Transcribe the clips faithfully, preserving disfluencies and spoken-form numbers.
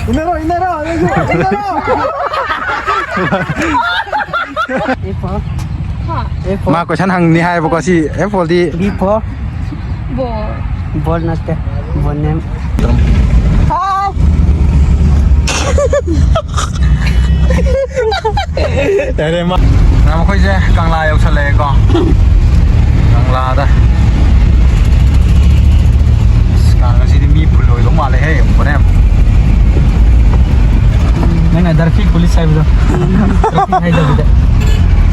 ꯏꯟꯅꯔꯣ, ꯏꯟꯅꯔꯣ, ꯅꯪꯁꯨ ꯏꯟꯅꯔꯣ꯫ A for? ꯍꯥ? A for? ꯃꯥ ꯀꯣꯏꯁꯟ ꯍꯪꯅꯤ ꯍꯥꯏꯕꯀꯣ ꯁꯤ ꯑꯦ ꯐꯣꯜꯗꯤ꯫ B for? Ball. Ball ꯅꯠꯇꯦ, ball name. ꯌꯥꯔꯦ ꯃꯥ꯫ ꯃꯌꯥꯝ ꯑꯩꯈꯣꯏꯁꯦ ꯀꯪꯂꯥ ꯌꯧꯁꯜꯂꯛꯑꯦꯀꯣ꯫ ꯀꯪꯂꯥꯗ꯫ ꯑꯁ, ꯀꯥꯡ ꯉꯁꯤꯗꯤ ꯃꯤ ꯐꯨꯜ ꯑꯣꯏꯗꯧ ꯃꯥꯜꯂꯦꯍꯦ, ꯌꯦꯡꯉꯨꯅꯦ꯫ ꯅꯪꯅ ꯗꯔꯐꯤ ꯄꯨꯂꯤꯁ ꯍꯥꯏꯕꯗꯣ꯫ ꯗꯔꯐꯤ ꯍꯥꯏꯗꯕꯤꯗ꯫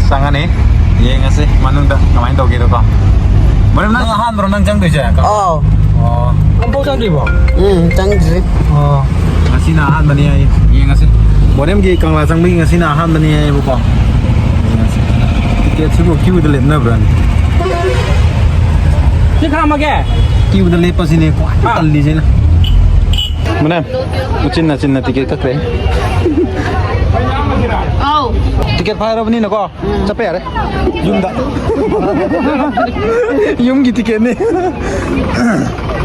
ꯆꯪꯉꯅꯤ꯫ ꯌꯦꯡꯉꯁꯤ ꯃꯅꯨꯡꯗ ꯀꯃꯥꯏꯅ ꯇꯧꯒꯦꯗꯣꯀꯣ꯫ ꯃꯔꯝ ꯅꯪ ꯑꯍꯥꯟꯕ꯭ꯔꯣ ꯅꯪ ꯆꯪꯗꯣꯏꯁꯦ? ꯑꯥꯎ꯫ ꯑꯣ꯫ ꯑꯝꯐꯥꯎ ꯆꯪꯗ꯭ꯔꯤꯕꯣ? ꯎꯝ, ꯆꯪꯗ꯭ꯔꯤ꯫ ꯑꯣ꯫ ꯉꯁꯤꯅ ꯑꯍꯥꯟꯕꯅꯤ ꯍꯥꯏ꯫ ꯌꯦꯡꯉꯁꯤ꯫ ꯕꯣꯅꯦꯝꯒꯤ ꯀꯪꯂꯥ ꯆꯪꯕꯒꯤ ꯉꯁꯤꯅ ꯑꯍꯥꯟꯕꯅꯤ ꯍꯥꯏꯌꯦꯕꯀꯣ꯫ ꯌꯦꯡꯉꯁꯤ꯫ ꯇꯤꯀꯦꯠꯁꯤꯕꯨ ꯀ꯭ꯌꯨꯗ ꯂꯦꯞꯅꯕ꯭ꯔꯥꯅꯦ? ꯁꯤ ꯈꯥꯝꯃꯒꯦ꯫ ꯀ꯭ꯌꯨꯗ ꯂꯦꯞꯄꯁꯤꯅꯦ ꯈ꯭ꯋꯥꯏ ꯇꯜꯂꯤꯁꯤꯅ꯫ ꯃꯅꯦ, ꯎꯆꯤꯟ ꯅꯥꯆꯤꯟꯅ ꯇꯤꯀꯦꯠ ꯀꯛꯈ꯭ꯔꯦ꯫ ꯑꯧ꯫ ꯇꯤꯀꯦꯠ ꯐꯥꯏꯔꯕꯅꯤꯅꯀꯣ꯫ ꯆꯠꯄ ꯌꯥꯔꯦ꯫ ꯌꯨꯝꯗ꯫ ꯌꯨꯝꯒꯤ ꯇꯤꯀꯦꯠꯅꯤ꯫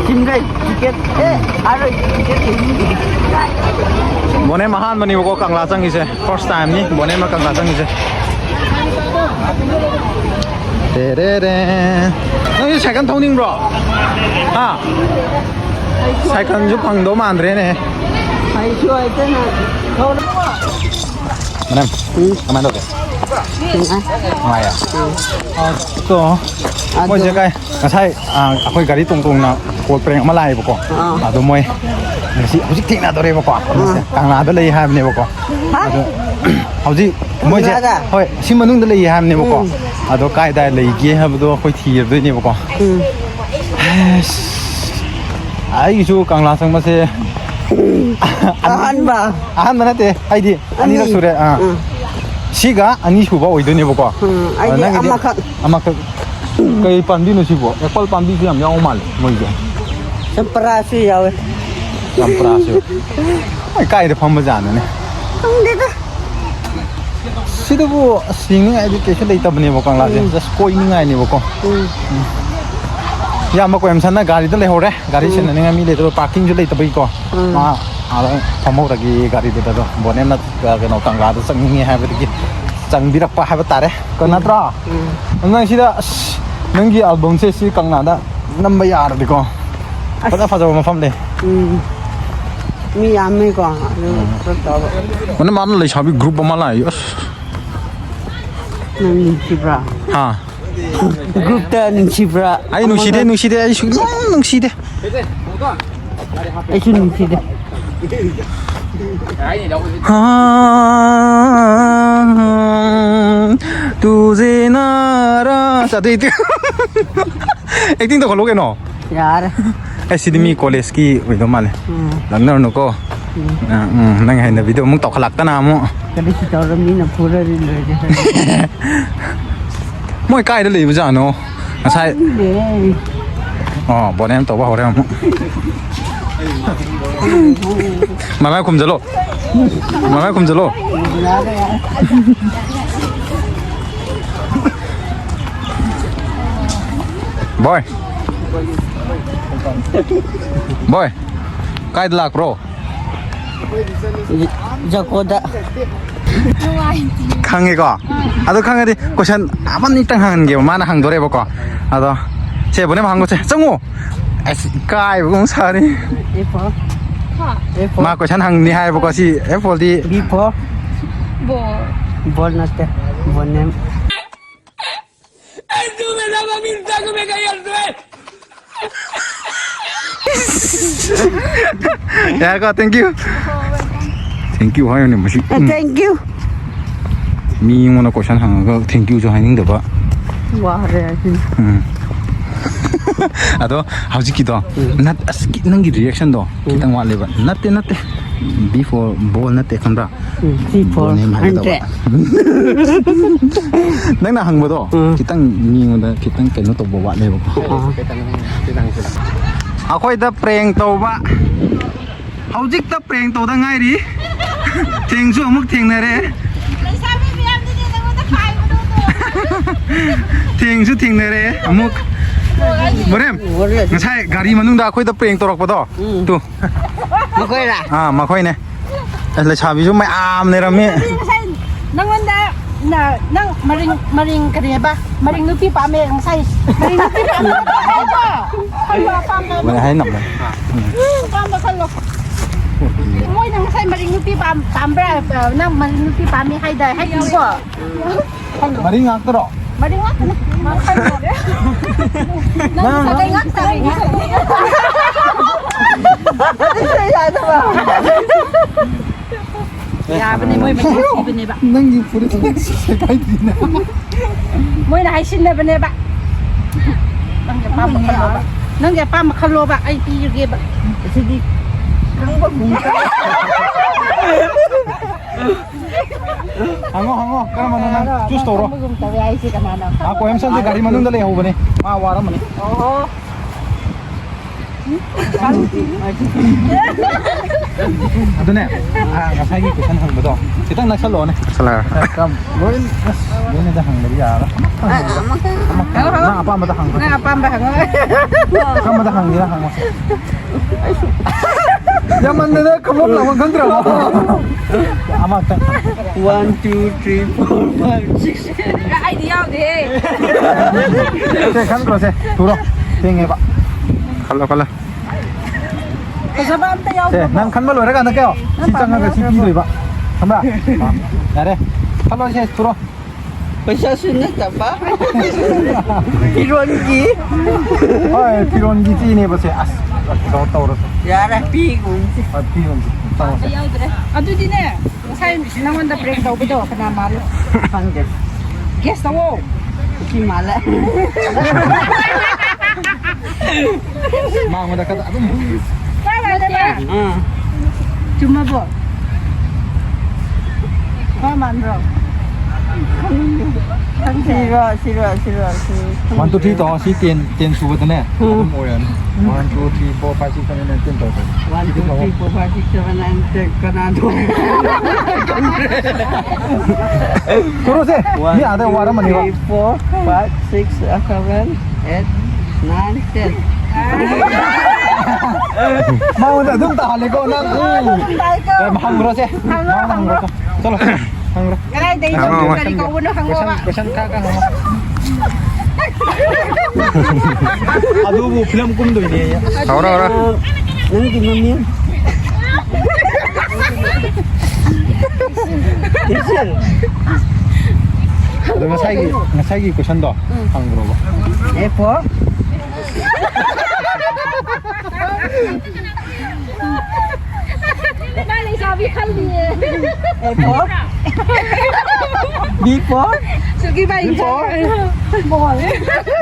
ꯁꯤꯝꯒꯩ ꯇꯤꯀꯦꯠ꯫ ꯑꯦ, ꯑꯥꯔꯣꯏ ꯇꯤꯀꯦꯠ꯫ ꯕꯣꯅꯦꯝ ꯑꯍꯥꯟꯕꯅꯤꯕꯀꯣ ꯀꯪꯂꯥ ꯆꯪꯉꯤꯁꯦ꯫ First timeꯅꯤ ꯕꯣꯅꯦꯝꯅ ꯀꯪꯂꯥ ꯆꯪꯉꯤꯁꯦ꯫ ꯇꯦꯔꯦꯔꯦ꯫ ꯅꯪꯁꯨ ꯁꯥꯏꯀꯜ ꯊꯧꯅꯤꯡꯕ꯭ꯔꯣ? ꯍꯥ? ꯁꯥꯏꯀꯜꯁꯨ ꯐꯪꯗꯧ ꯃꯥꯟꯗ꯭ꯔꯦꯅꯦ꯫ ꯍꯩꯁꯨ ꯍꯩꯇꯅ ꯊꯧꯔ꯫ ꯃꯅꯝ, ꯀꯃꯥꯏꯅ ꯇꯧꯒꯦ? ꯅꯨꯡꯉꯥꯏꯌꯦ? ꯑꯗꯣ, ꯃꯣꯏꯁꯦ ꯀꯥꯏ, ꯉꯁꯥꯏ, ꯑ, ꯑꯩꯈꯣꯏ ꯒꯥꯔꯤ ꯇꯣꯡ ꯇꯣꯡꯅ ꯀꯣꯜ ꯄ꯭ꯔꯦꯡ ꯑꯃ ꯂꯥꯛꯑꯦꯕꯀꯣ꯫ ꯑꯥ꯫ ꯑꯗꯣ ꯃꯣꯏ ꯉꯁꯤ, ꯍꯧꯖꯤꯛ ꯊꯦꯡꯅꯗꯣꯔꯦꯕꯀꯣ꯫ ꯀꯪꯂꯥꯗ ꯂꯩ ꯍꯥꯏꯕꯅꯦꯕꯀꯣ꯫ ꯑꯗꯣ, ꯍꯧꯖꯤꯛ ꯃꯣꯏꯁꯦ, ꯀꯪꯂꯥꯗ? ꯍꯣꯏ, ꯁꯤ ꯃꯅꯨꯡꯗ ꯂꯩ ꯍꯥꯏꯕꯅꯦꯕꯀꯣ꯫ ꯑꯗꯣ ꯀꯥꯏꯗꯥꯏ ꯂꯩꯒꯦ ꯍꯥꯏꯕꯗꯣ ꯑꯩꯈꯣꯏ ꯊꯤꯔꯗꯣꯏꯅꯦꯕꯀꯣ꯫ ꯑꯁ, ꯑꯩꯒꯤꯁꯨ ꯀꯪꯂꯥ ꯆꯪꯕꯁꯦ ꯑꯍꯥꯟꯕ꯫ ꯑꯍꯥꯟꯕ ꯅꯠꯇꯦ, ꯑꯩꯗꯤ ꯑꯅꯤꯔꯛ ꯁꯨꯔꯦ꯫ ꯑꯥ꯫ ꯁꯤꯒ ꯑꯅꯤꯁꯨꯕ ꯑꯣꯏꯗꯣꯏꯅꯦꯕꯀꯣ꯫ ꯎꯝ, ꯑꯩꯗꯤ ꯅꯪꯒꯤꯗꯤ ꯑꯃꯈꯛ꯫ ꯑꯃꯈꯛ꯫ ꯀꯩ ꯄꯥꯝꯕꯤꯅꯣ ꯁꯤꯕꯣ? ꯑꯦꯄꯜ ꯄꯥꯝꯕꯤꯁꯨ ꯌꯥꯝ ꯌꯥꯎ ꯃꯥꯜꯂꯦ ꯃꯣꯏꯁꯦ꯫ ꯆꯝꯄ꯭ꯔꯥꯁꯨ ꯌꯥꯎꯋꯦ꯫ ꯆꯝꯄ꯭ꯔꯥꯁꯨ꯫ ꯃꯣꯏ ꯀꯥꯏꯗ ꯐꯝꯕ ꯖꯥꯠꯅꯣꯅꯦ? ꯈꯪꯗꯦꯗ꯫ ꯁꯤꯗꯕꯨ ꯑꯁ ꯌꯦꯡꯅꯤꯡꯉꯥꯏꯗꯤ ꯀꯩꯁꯨ ꯂꯩꯇꯕꯅꯦꯕ ꯀꯪꯂꯥꯁꯦ꯫ Just ꯀꯣꯏꯅꯤꯡꯉꯥꯏꯅꯦꯕꯀꯣ꯫ ꯏꯌꯥꯝꯕ ꯀꯣꯏꯝꯁꯟꯅ ꯒꯥꯔꯤꯗ ꯂꯩꯍꯧꯔꯦ꯫ ꯒꯥꯔꯤ ꯁꯤꯟꯅꯅꯤꯡꯉꯥꯏ ꯃꯤ ꯂꯩꯇꯕ, parkingꯁꯨ ꯂꯩꯇꯕꯒꯤꯀꯣ꯫ ꯃꯥ ꯑꯥꯗ ꯐꯝꯍꯧꯔꯒꯦ ꯒꯥꯔꯤꯗꯨꯗ ꯑꯗꯣ꯫ ꯕꯣꯅꯦꯅ, ꯑ, ꯀꯩꯅꯣ, ꯀꯪꯂꯥꯗ ꯆꯪꯅꯤꯡꯉꯦ ꯍꯥꯏꯕꯗꯒꯤ ꯆꯪꯕꯤꯔꯛꯄ ꯍꯥꯏꯕ ꯇꯥꯔꯦ꯫ ꯀꯣ, ꯅꯠꯇ꯭ꯔꯣ? ꯎꯝ꯫ ꯅꯪ ꯁꯤꯗ, ꯑꯁ, ꯅꯪꯒꯤ ꯑꯜꯕꯝꯁꯦ ꯁꯤ ꯀꯪꯂꯥꯗ ꯅꯝꯕ ꯌꯥꯔꯗꯤꯀꯣ꯫ ꯑꯁ꯫ ꯐꯖ ꯐꯖꯕ ꯃꯐꯝ ꯂꯩ꯫ ꯎꯝ꯫ ꯃꯤ ꯌꯥꯝꯃꯦꯀꯣ꯫ ꯑꯗꯨ ꯎꯝ꯫ ꯈꯔ ꯇꯧꯕ꯫ ꯃꯥꯅ, ꯃꯥꯅ ꯂꯩꯁꯥꯕꯤ group ꯑꯃ ꯂꯥꯛꯏ꯫ ꯑꯁ꯫ ꯅꯪ ꯅꯨꯡꯁꯤꯕ꯭ꯔꯥ? ꯍꯥ? Groupꯇ ꯅꯨꯡꯁꯤꯕ꯭ꯔꯥ? ꯑꯩ ꯅꯨꯡꯁꯤꯗꯦ, ꯑꯃꯒ ꯅꯨꯡꯁꯤꯗꯦ, ꯑꯩ ꯁꯨꯡꯅꯨꯡ ꯅꯨꯡꯁꯤꯗꯦ꯫ ꯑꯩꯁꯨ ꯅꯨꯡꯁꯤꯗꯦ꯫ ꯍꯥ, ꯇꯨꯖꯦ ꯅꯥꯔꯥꯖ꯫ ꯑꯗꯩꯗꯤ acting ꯇꯧꯈꯠꯂꯣ ꯀꯩꯅꯣ꯫ ꯌꯥꯔꯦ꯫ ꯑꯦ, ꯁꯤꯗꯤ ꯃꯤ collegeꯀꯤ ꯑꯣꯏꯗꯧ ꯃꯥꯜꯂꯦ꯫ ꯎꯝ꯫ ꯂꯛꯅꯔꯨꯅꯨꯀꯣ꯫ ꯎꯝ꯫ ꯑ, ꯎꯝ, ꯅꯪ ꯍꯩꯅꯕꯤꯗꯣ ꯑꯃꯨꯛ ꯇꯧꯈꯠꯂꯛꯇꯅ ꯑꯃꯨꯛ꯫ ꯀꯔꯤꯁꯨ ꯇꯧꯔ ꯃꯤꯅ ꯐꯨꯔꯗꯤ ꯂꯣꯏꯔꯦ꯫ ꯃꯣꯏ ꯀꯥꯏꯗ ꯂꯩꯕꯖꯥꯠꯅꯣ? ꯉꯁꯥꯏ꯫ ꯈꯪꯗꯦ꯫ ꯑꯣ, ꯕꯣꯅꯦ ꯇꯧꯕ ꯍꯧꯔꯦ ꯑꯃꯨꯛ꯫ ꯃꯃꯥꯏ ꯈꯨꯝꯖꯜꯂꯣ꯫ ꯃꯃꯥꯏ ꯈꯨꯝꯖꯜꯂꯣ꯫ ꯌꯥꯔꯦ, ꯌꯥꯔꯦ꯫ ꯕꯣꯏ꯫ ꯕꯣꯏ꯫ ꯀꯥꯏꯗ ꯂꯥꯛꯄ꯭ꯔꯣ? ꯖꯀꯣꯗ꯫ ꯈꯪꯉꯦꯀꯣ? ꯑꯗꯣ ꯈꯪꯉꯗꯤ question ꯑꯃꯅꯤꯇꯪ ꯍꯪꯍꯟꯒꯦꯕ, ꯃꯥꯅ ꯍꯪꯗꯣꯔꯦꯕꯀꯣ꯫ ꯑꯗꯣ ꯁꯦ, ꯕꯣꯅꯦ ꯍꯪꯉꯨꯁꯦ, ꯆꯪꯉꯣ꯫ ꯑꯁ, ꯏꯀꯥꯏꯕꯒꯨꯝ ꯁꯥꯔꯤ꯫ A for? ꯍꯥ? A for? ꯃꯥ question ꯍꯪꯅꯤ ꯍꯥꯏꯌꯦꯕꯀꯣ, ꯁꯤ A forꯗꯤ꯫ B for? Ball. Ball ꯅꯠꯇꯦ, ball name. ꯌꯥꯔꯦꯀꯣ, thank you꯫ Thank you ꯍꯥꯏꯌꯨꯅꯦ ꯃꯁꯤ꯫ ꯑ, thank you꯫ ꯃꯤ ꯑꯩꯉꯣꯟꯗ question ꯍꯪꯉꯒ thank youꯁꯨ ꯍꯥꯏꯅꯤꯡꯗꯕ꯫ ꯋꯥꯔꯦ ꯑꯁꯤꯅ꯫ ꯎꯝ꯫ ꯑꯗꯣ ꯍꯧꯖꯤꯛꯀꯤꯗꯣ, ꯎꯝ꯫ ꯅꯠ-, ꯑꯁ, ꯀꯤ-, ꯅꯪꯒꯤ reactionꯗꯣ ꯎꯝ꯫ ꯈꯤꯇꯪ ꯋꯥꯠꯂꯦꯕ꯫ ꯅꯠꯇꯦ, ꯅꯠꯇꯦ꯫ B for ball ꯅꯠꯇꯦ, ꯈꯪꯕ꯭ꯔꯥ? ꯎꯝ, C for ꯕꯣꯅꯦꯝ ꯍꯥꯏꯒꯗꯕ꯫ ꯍꯟꯗ꯭ꯔꯦ꯫ ꯅꯪꯅ ꯍꯪꯕꯗꯣ ꯎꯝ꯫ ꯈꯤꯇꯪ ꯃꯤꯉꯣꯟꯗ ꯈꯤꯇꯪ ꯀꯩꯅꯣ ꯇꯧꯕ ꯋꯥꯠꯂꯦꯕꯀꯣ꯫ ꯑꯥ꯫ ꯑꯩꯈꯣꯏꯗ prank ꯇꯧꯕ꯫ ꯍꯧꯖꯤꯛꯇ prank ꯇꯧꯗ ꯉꯥꯏꯔꯤ꯫ ꯊꯦꯡꯁꯨ ꯑꯃꯨꯛ ꯊꯦꯡꯅꯔꯦ꯫ ꯂꯩꯁꯥꯕꯤ ꯃꯌꯥꯝꯗꯨꯗꯤ ꯅꯉꯣꯟꯗ ꯈꯥꯏꯕꯗꯣ꯫ ꯊꯦꯡꯁꯨ ꯊꯦꯡꯅꯔꯦ ꯑꯃꯨꯛ꯫ ꯃꯣꯔꯦꯝ, ꯉꯁꯥꯏ ꯒꯥꯔꯤ ꯃꯅꯨꯡꯗ ꯑꯩꯈꯣꯏꯗ prank ꯇꯧꯔꯛꯄꯗꯣ꯫ ꯎꯝ꯫ ꯇꯨ꯫ ꯃꯈꯣꯏꯔꯥ? ꯑꯥ, ꯃꯈꯣꯏꯅꯦ꯫ ꯑꯦ, ꯂꯩꯁꯥꯕꯤꯁꯨ ꯃꯌꯥꯝ ꯂꯩꯔꯝꯃꯤ꯫ ꯉꯁꯥꯏ ꯅꯪꯉꯣꯟꯗ ꯅ-, ꯅꯪ ꯃꯔꯤꯡ, ꯃꯔꯤꯡ ꯀꯔꯤ ꯍꯥꯏꯕ? ꯃꯔꯤꯡ ꯅꯨꯄꯤ ꯄꯥꯝꯃꯦ ꯉꯁꯥꯏ꯫ ꯃꯔꯤꯡ ꯅꯨꯄꯤ ꯄꯥꯝꯃꯦ ꯍꯥꯏꯕ꯫ ꯈꯜꯂꯣ, ꯑꯄꯥꯝꯕ ꯑꯃ꯫ ꯃꯣꯏ ꯍꯥꯏ ꯉꯝꯃꯣꯏ꯫ ꯎꯝ꯫ ꯑꯄꯥꯝꯕ ꯈꯜꯂꯣ꯫ ꯃꯣꯏꯅ ꯉꯁꯥꯏ ꯃꯔꯤꯡ ꯅꯨꯄꯤ ꯄꯥꯝ-, ꯄꯥꯝꯕ꯭ꯔꯥ? ꯅꯪ ꯃꯔꯤꯡ ꯅꯨꯄꯤ ꯄꯥꯝꯃꯦ ꯍꯥꯏꯗꯥꯏ? ꯍꯥꯏꯈꯤꯕꯀꯣ? ꯃꯔꯤ ꯉꯥꯛꯇꯔꯣ? ꯃꯔꯤ ꯉꯥꯛꯇꯅꯦ꯫ ꯅꯪ ꯅꯪ ꯁꯥꯒꯩ ꯉꯥꯛꯇ꯫ ꯌꯥꯗꯕ꯫ ꯌꯥꯕꯅꯦ, ꯃꯣꯏ ꯃꯆꯤꯟ ꯊꯤꯕꯅꯦꯕ꯫ ꯅꯪꯒꯤ ꯐꯨꯔꯤꯠ ꯁꯦꯒꯥꯏꯗꯣꯏꯅꯦ꯫ ꯃꯣꯏꯅ ꯍꯥꯏꯁꯤꯟꯅꯕꯅꯦꯕ꯫ ꯅꯪꯒꯤ ꯑꯄꯥꯝꯕ ꯈꯜꯂꯣꯕ꯫ ꯅꯪꯒꯤ ꯑꯄꯥꯝꯕ ꯈꯜꯂꯣꯕ, ꯑꯩ ꯄꯤꯔꯒꯦꯕ꯫ ꯑꯁꯤꯗꯤ ꯈꯪꯕꯒꯨꯝ꯫ ꯍꯪꯉꯣ, ꯍꯪꯉꯣ, ꯀꯔꯝꯕꯅꯣ ꯅꯪ choose ꯇꯧꯔꯣ꯫ ꯈꯪꯕꯒꯨꯝ ꯇꯧꯋꯦ ꯍꯥꯏꯁꯦ ꯀꯅꯥꯅꯣ? ꯑꯥ, ꯀꯣ ꯑꯦꯝ ꯁꯟꯁꯦ ꯒꯥꯔꯤ ꯃꯅꯨꯡꯗ ꯂꯩꯍꯧꯕꯅꯦ, ꯃꯥ ꯋꯥꯔꯝꯃꯅꯤ꯫ ꯑꯣꯍꯣ꯫ ꯑꯗꯨꯅꯦ, ꯑꯥ, ꯉꯁꯥꯏꯒꯤ question ꯍꯪꯕꯗꯣ ꯈꯤꯇꯪ ꯅꯛꯁꯜꯂꯛꯑꯣꯅꯦ꯫ ꯅꯛꯁꯜꯂꯛꯑꯣ꯫ ꯂꯣꯏ, ꯑꯁ, ꯂꯣꯏꯅꯗ ꯍꯪꯕꯗꯤ ꯌꯥꯔꯔꯣꯏ꯫ ꯑꯃꯈꯛ, ꯑꯃꯈꯛ, ꯅꯪ ꯑꯄꯥꯝꯕꯗ ꯍꯪꯉꯣ꯫ ꯅꯪ ꯑꯄꯥꯝꯕ ꯍꯪꯉꯣ꯫ ꯑꯄꯥꯝꯕꯗ ꯍꯪꯒꯦꯔꯥ ꯍꯪꯉꯣ꯫ ꯌꯥꯝꯃꯟꯗꯅ ꯈꯪꯐꯝ ꯂꯥꯛꯐꯝ ꯈꯪꯗ꯭ꯔꯕꯣ? ꯑꯃꯈꯛꯇꯪ꯫ One, two, three, four, five, six. ꯑꯩꯗꯤ ꯌꯥꯎꯗꯦ꯫ ꯁꯦ, ꯈꯟꯈ꯭ꯔꯣ ꯁꯦ, ꯊꯨꯔꯣ꯫ ꯊꯦꯡꯉꯦꯕ꯫ ꯈꯜꯂꯣ, ꯈꯜꯂꯣ꯫ ꯐꯖꯕ ꯑꯝꯇ ꯁꯦ, ꯌꯥꯎꯗ꯭ꯔꯕꯣ? ꯅꯪ ꯈꯟꯕ ꯂꯣꯏꯔꯀꯥꯟꯗ ꯀꯣ, ꯁꯤ ꯆꯪꯉꯒ ꯁꯤ ꯄꯤꯗꯣꯏꯕ꯫ ꯈꯪꯕ꯭ꯔꯥ? ꯌꯥꯔꯦ꯫ ꯈꯜꯂꯣ ꯁꯦ, ꯊꯨꯔꯣ꯫ ꯄꯩꯁꯥꯁꯨ ꯅꯠꯇꯕ꯫ ꯐꯤꯔꯣꯟꯒꯤ꯫ ꯍꯣꯏ, ꯐꯤꯔꯣꯟꯒꯤ ꯆꯦꯅꯦꯕ ꯁꯦ꯫ ꯑꯁ, ꯀꯩꯅꯣ ꯇꯧꯔꯁꯦ꯫ ꯌꯥꯔꯦ, ꯄꯤꯒꯨꯝꯁꯤ꯫ ꯍꯣꯏ, ꯄꯤꯒꯨꯝꯁꯤ꯫ ꯆꯪꯉꯁꯦ꯫ ꯑꯗꯨꯗꯤꯅꯦ, ꯉꯁꯥꯏ ꯅꯪꯉꯣꯟꯗ prank ꯇꯧꯕꯗꯣ ꯀꯅꯥ ꯃꯥꯜꯂꯦ? ꯈꯪꯗꯦ꯫ Guess ꯇꯧꯋꯣ꯫ ꯁꯤ ꯃꯥꯜꯂꯦ꯫ ꯃꯉꯣꯟꯗ ꯈꯛꯇ ꯑꯗꯨꯝ꯫ ꯆꯞ ꯃꯥꯟꯅꯕ꯭ꯔꯥ? ꯑꯥ꯫ ꯆꯨꯝꯃꯕꯣ? ꯃꯥ ꯃꯥꯟꯕ꯭ꯔꯣ? ꯈꯪꯗꯦ꯫ ꯁꯤꯔꯣ, ꯁꯤꯔꯣ, ꯁꯤꯔꯣ, ꯁꯤꯔꯣ꯫ One, two, three ꯇꯧꯔꯣ꯫ ꯁꯤ ten, ten ꯁꯨꯕꯗꯅꯦ ꯎꯝ꯫ ꯑꯗꯨꯝ ꯑꯣꯏꯔꯅꯤ꯫ One, two, three, four, five, six, seven, eight, nine, ten ꯇꯧꯔꯣ꯫ One, two, three, four, five, six, seven, nine, ten ꯀꯅꯥꯅꯣ? ꯊꯨꯔꯣꯁꯦ꯫ ꯃꯤ ꯑꯥꯗ ꯋꯥꯔꯝꯃꯅꯤꯕ꯫ One, two, three, four, five, six, seven, eight, nine, ten. ꯃꯉꯣꯟꯗ ꯑꯗꯨꯝ ꯇꯥꯍꯜꯂꯦꯀꯣ ꯅꯪ꯫ ꯎꯝ꯫ ꯑꯦ, ꯍꯪꯈ꯭ꯔꯣꯁꯦ꯫ ꯍꯪꯉꯣ, ꯃꯉꯣꯟꯗ ꯍꯪꯉꯣ꯫ ꯍꯪꯈ꯭ꯔꯣꯁꯦ꯫ ꯆꯠꯂꯣ꯫ ꯍꯪꯈ꯭ꯔꯣ꯫ ꯀꯗꯥꯏꯗꯒꯤ ꯍꯪꯉꯣ, ꯍꯪꯉꯣ꯫ ꯀꯔꯤ ꯀꯧꯕꯅꯣ ꯍꯪꯉꯣꯕ꯫ ꯀꯣꯏꯁꯟ, ꯀꯣꯏꯁꯟ ꯈꯔ ꯈꯔ ꯍꯪꯉꯣ꯫ ꯑꯗꯨꯕꯨ ꯐꯤꯂꯝ ꯀꯨꯝꯗꯣꯏꯅꯦ꯫ ꯍꯧꯔꯣ, ꯍꯧꯔꯣ꯫ ꯅꯪꯒꯤ ꯃꯃꯤꯡ? ꯏꯆꯦ꯫ ꯑꯗꯣ ꯉꯁꯥꯏꯒꯤ, ꯉꯁꯥꯏꯒꯤ ꯀꯣꯏꯁꯟꯗꯣ ꯎꯝ꯫ ꯍꯪꯈ꯭ꯔꯣꯕ꯫ A for? ꯃꯥ ꯂꯩꯁꯥꯕꯤ ꯈꯜꯂꯤꯌꯦ꯫ A for? B for? ꯁꯨꯒꯤ by B for? ꯕꯣꯜ꯫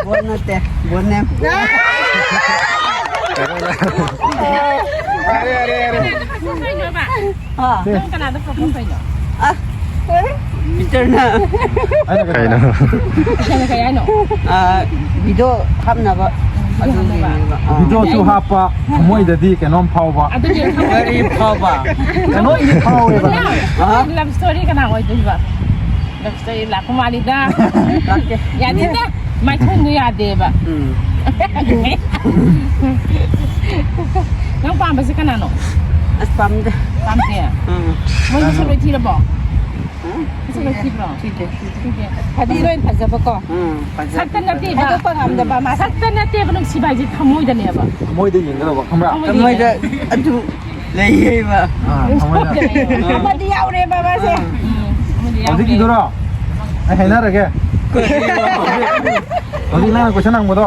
ꯕꯣꯜ ꯅꯠꯇꯦ, ꯕꯣꯜ ꯅꯦꯝ꯫ ꯌꯥꯔꯦ, ꯌꯥꯔꯦ, ꯌꯥꯔꯦ꯫ ꯍꯥ? ꯅꯪ ꯀꯅꯥꯗ ꯄ꯭ꯔꯣꯄꯣꯁ ꯇꯧꯔꯤꯅꯣ? ꯑ, ꯄꯤꯇꯔꯅ꯫ ꯑꯩꯅ ꯀꯩꯅꯣ? ꯀꯩꯅꯣ? ꯀꯩꯅꯣ? ꯀꯩ ꯍꯥꯏꯅꯣ? ꯑ, ꯚꯤꯗꯤꯑꯣ ꯍꯥꯞꯅꯕ꯫ ꯎꯝ, ꯚꯤꯗꯤꯑꯣ ꯍꯥꯞꯅꯕ꯫ ꯑꯗꯨꯒꯤꯅꯦꯕ꯫ ꯑ꯫ ꯚꯤꯗꯤꯑꯣꯁꯨ ꯍꯥꯞꯄ, ꯊꯃꯣꯏꯗꯗꯤ ꯀꯩꯅꯣꯝ ꯐꯥꯎꯕ꯫ ꯑꯗꯨꯗꯤ ꯀꯔꯤ ꯐꯥꯎꯕ? ꯀꯩꯅꯣꯝꯗꯤ ꯐꯥꯎꯋꯦꯕ꯫ ꯑ? ꯂꯚ ꯁ꯭ꯇꯣꯔꯤ ꯀꯅꯥ ꯑꯣꯏꯗꯣꯏꯕ? ꯂꯚ ꯁ꯭ꯇꯣꯔꯤ ꯂꯥꯛꯄ ꯃꯥꯜꯂꯤꯗ꯫ ꯂꯥꯛꯇꯦ꯫ ꯌꯥꯅꯤꯗ꯫ ꯃꯥꯏꯊꯣꯡꯗꯣ ꯌꯥꯗꯦꯕ꯫ ꯎꯝ꯫ ꯅꯪ ꯄꯥꯝꯕꯁꯦ ꯀꯅꯥꯅꯣ? ꯑꯁ, ꯄꯥꯝꯗꯦ꯫ ꯄꯥꯝꯗꯦ? ꯎꯝ꯫ ꯃꯣꯏ ꯃꯁꯛ ꯂꯣꯏ ꯊꯤꯔꯕꯣ? ꯎꯝ꯫ ꯃꯁꯛ ꯂꯣꯏ ꯊꯤꯕ꯭ꯔꯣ? ꯊꯤꯗꯦ꯫ ꯊꯤꯗꯦ꯫ ꯐꯗꯤ ꯂꯣꯏ ꯐꯖꯕꯀꯣ꯫ ꯎꯝ, ꯐꯖ-, ꯁꯛꯇ ꯐꯖ-, ꯅꯠꯇꯦꯕ꯫ ꯍꯥꯏꯗꯣꯛꯄ ꯉꯝꯗꯕ ꯃꯥ ꯁꯛꯇ ꯅꯠꯇꯦꯕ ꯅꯨꯡꯁꯤꯕ ꯍꯥꯏꯁꯦ ꯊꯃꯣꯏꯗꯅꯦꯕ꯫ ꯊꯃꯣꯏꯗ ꯌꯦꯡꯒꯗꯕ, ꯈꯪꯕ꯭ꯔꯥ? ꯊꯃꯣꯏꯗ ꯊꯃꯣꯏꯗ꯫ ꯑꯗꯨ ꯂꯩꯌꯦꯕ꯫ ꯑꯥ, ꯊꯃꯣꯏꯗ꯫ ꯑꯃꯗꯤ ꯌꯥꯎꯔꯦꯕ ꯃꯥꯁꯦ꯫ ꯎꯝ, ꯑꯃꯗꯤ ꯌꯥꯎꯔꯦ꯫ ꯍꯧꯖꯤꯛꯀꯤꯗꯨꯔꯣ? ꯑꯩ ꯍꯥꯏꯅꯔꯒꯦ꯫ ꯀꯔꯤꯅꯣ? ꯍꯧꯖꯤꯛ ꯅꯪꯅ ꯀꯣꯏꯁꯟ ꯍꯪꯕꯗꯣ꯫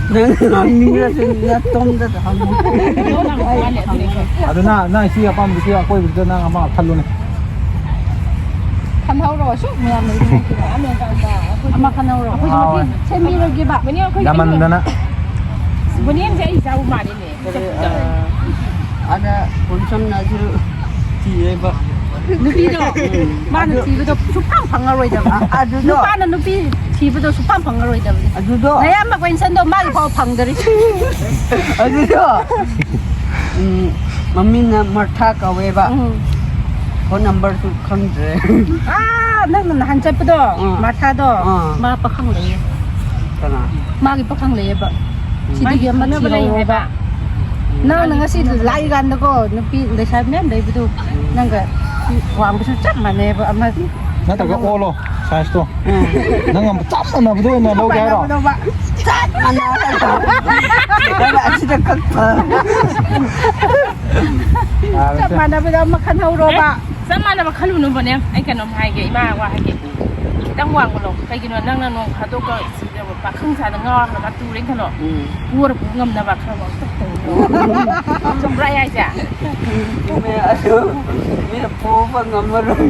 ꯅꯪ ꯍꯪꯅꯤꯡꯉꯁꯨ ꯅꯇꯣꯝꯗ ꯍꯪꯉꯨ꯫ ꯑꯗꯨ ꯅꯪ, ꯅꯪ ꯁꯤ ꯑꯄꯥꯝꯕꯗꯨ, ꯁꯤ ꯑꯀꯣꯏꯕꯗꯨꯗ ꯅꯪ ꯑꯃ ꯈꯜꯂꯨꯅꯦ꯫ ꯈꯟꯍꯧꯔꯣ, ꯑꯁꯨꯛ ꯃꯌꯥꯝ ꯂꯩꯔꯤ ꯃꯔꯛꯇꯨꯗ꯫ ꯑꯃ ꯈꯟꯍꯧꯔꯣ꯫ ꯑꯩꯈꯣꯏꯁꯨ ꯃꯇꯦꯡ ꯁꯦꯝꯕꯤꯔꯒꯦꯕ꯫ ꯌꯥꯝꯃꯟꯗꯅ꯫ ꯕꯣꯅꯤꯟꯁꯦ ꯑꯩ ꯏꯆꯥꯕꯨ ꯃꯥꯜꯂꯤꯅꯦ꯫ ꯀꯔꯤ, ꯑ, ꯑꯗ ꯄꯨꯟꯁꯝꯅꯁꯨ ꯊꯤꯌꯦꯕ꯫ ꯅꯨꯄꯤꯗꯣ ꯎꯝ꯫ ꯃꯥꯅ ꯑꯗꯨ ꯊꯤꯕꯗꯣ ꯁꯨꯡꯐꯪ ꯐꯪꯉꯔꯣꯏꯗꯕ꯫ ꯑ-, ꯑꯗꯨꯗꯣ ꯅꯨꯄꯥꯅ ꯅꯨꯄꯤ ꯊꯤꯕꯗꯣ ꯁꯨꯡꯐꯪ ꯐꯪꯉꯔꯣꯏꯗꯕꯅꯤ꯫ ꯑꯗꯨꯗꯣ ꯅꯌꯥꯝꯕ ꯀꯣꯏꯟꯁꯟꯗꯣ ꯃꯥꯒꯤ ꯐꯥꯎ ꯐꯪꯗꯔꯤ꯫ ꯑꯗꯨꯗꯣ, ꯎꯝ, ꯃꯃꯤꯡꯅ ꯃꯔꯊꯥ ꯀꯧꯋꯦꯕ꯫ ꯎꯝ꯫ ꯐꯣꯟ ꯅꯝꯕꯔꯁꯨ ꯈꯪꯗ꯭ꯔꯦ꯫ ꯑꯥ, ꯅꯪꯅ ꯅꯍꯥꯟ ꯆꯠꯄꯗꯣ, ꯑꯥ꯫ ꯃꯥꯔꯊꯥꯗꯣ, ꯑꯥ꯫ ꯃꯥ ꯄꯥꯈꯪ ꯂꯩꯌꯦ꯫ ꯀꯅꯥ? ꯃꯥꯒꯤ ꯄꯥꯈꯪ ꯂꯩꯌꯦꯕ꯫ ꯁꯤꯗꯒꯤ ꯑꯃ ꯊꯤꯍꯧꯔꯣꯕ꯫ ꯅꯪꯅ ꯉꯁꯤ ꯂꯥꯛꯏꯀꯥꯟꯗꯀꯣ, ꯅꯨꯄꯤ ꯂꯩꯁꯥꯕꯤ ꯃꯌꯥꯝ ꯂꯩꯕꯗꯨ, ꯅꯪꯒ ꯋꯥꯡꯕꯁꯨ ꯆꯞ ꯃꯥꯟꯅꯩꯕ꯫ ꯑꯃ ꯅꯠꯇ꯭ꯔꯒ ꯑꯣꯜꯂꯣ ꯁꯥꯏꯖꯇꯣ꯫ ꯅꯪ ꯑꯃ ꯆꯞ ꯃꯥꯟꯅꯕꯗꯣ ꯑꯣꯏꯅ ꯂꯧꯒꯦ ꯍꯥꯏꯔꯣ? ꯆꯞ ꯃꯥꯟꯅꯕꯗꯣ꯫ ꯑꯁꯤꯗ ꯀꯛꯄ꯫ ꯆꯞ ꯃꯥꯟꯅꯕꯗ ꯑꯃ ꯈꯟꯍꯧꯔꯣꯕ꯫ ꯆꯞ ꯃꯥꯟꯅꯕ ꯈꯜꯂꯨꯅꯨꯕꯅꯦ꯫ ꯑꯩ ꯀꯩꯅꯣꯝ ꯍꯥꯏꯒꯦ, ꯏꯃꯥ ꯋꯥ ꯍꯥꯏꯒꯦ꯫ ꯈꯤꯇꯪ ꯋꯥꯡꯕ ꯂꯧ꯫ ꯀꯩꯒꯤꯅꯣ, ꯅꯪꯅ ꯅꯣꯡ ꯐꯥꯗꯣꯛꯀ ꯄꯥꯈꯪ ꯁꯥꯗ ꯉꯥꯎꯔꯒ ꯇꯨꯔꯦ ꯈꯜꯂꯣ꯫ ꯎꯝ꯫ ꯄꯣꯔ ꯄꯨ ꯉꯝꯅꯕ ꯈꯔ ꯋꯥꯡꯇꯛ ꯇꯧꯔꯣ꯫ ꯆꯨꯝꯕ꯭ꯔꯥ ꯑꯩ ꯍꯥꯏꯁꯦ? ꯆꯨꯝꯃꯦ, ꯑꯗꯨ ꯃꯤꯅ ꯄꯨꯕ ꯉꯝꯃꯔꯣꯏ꯫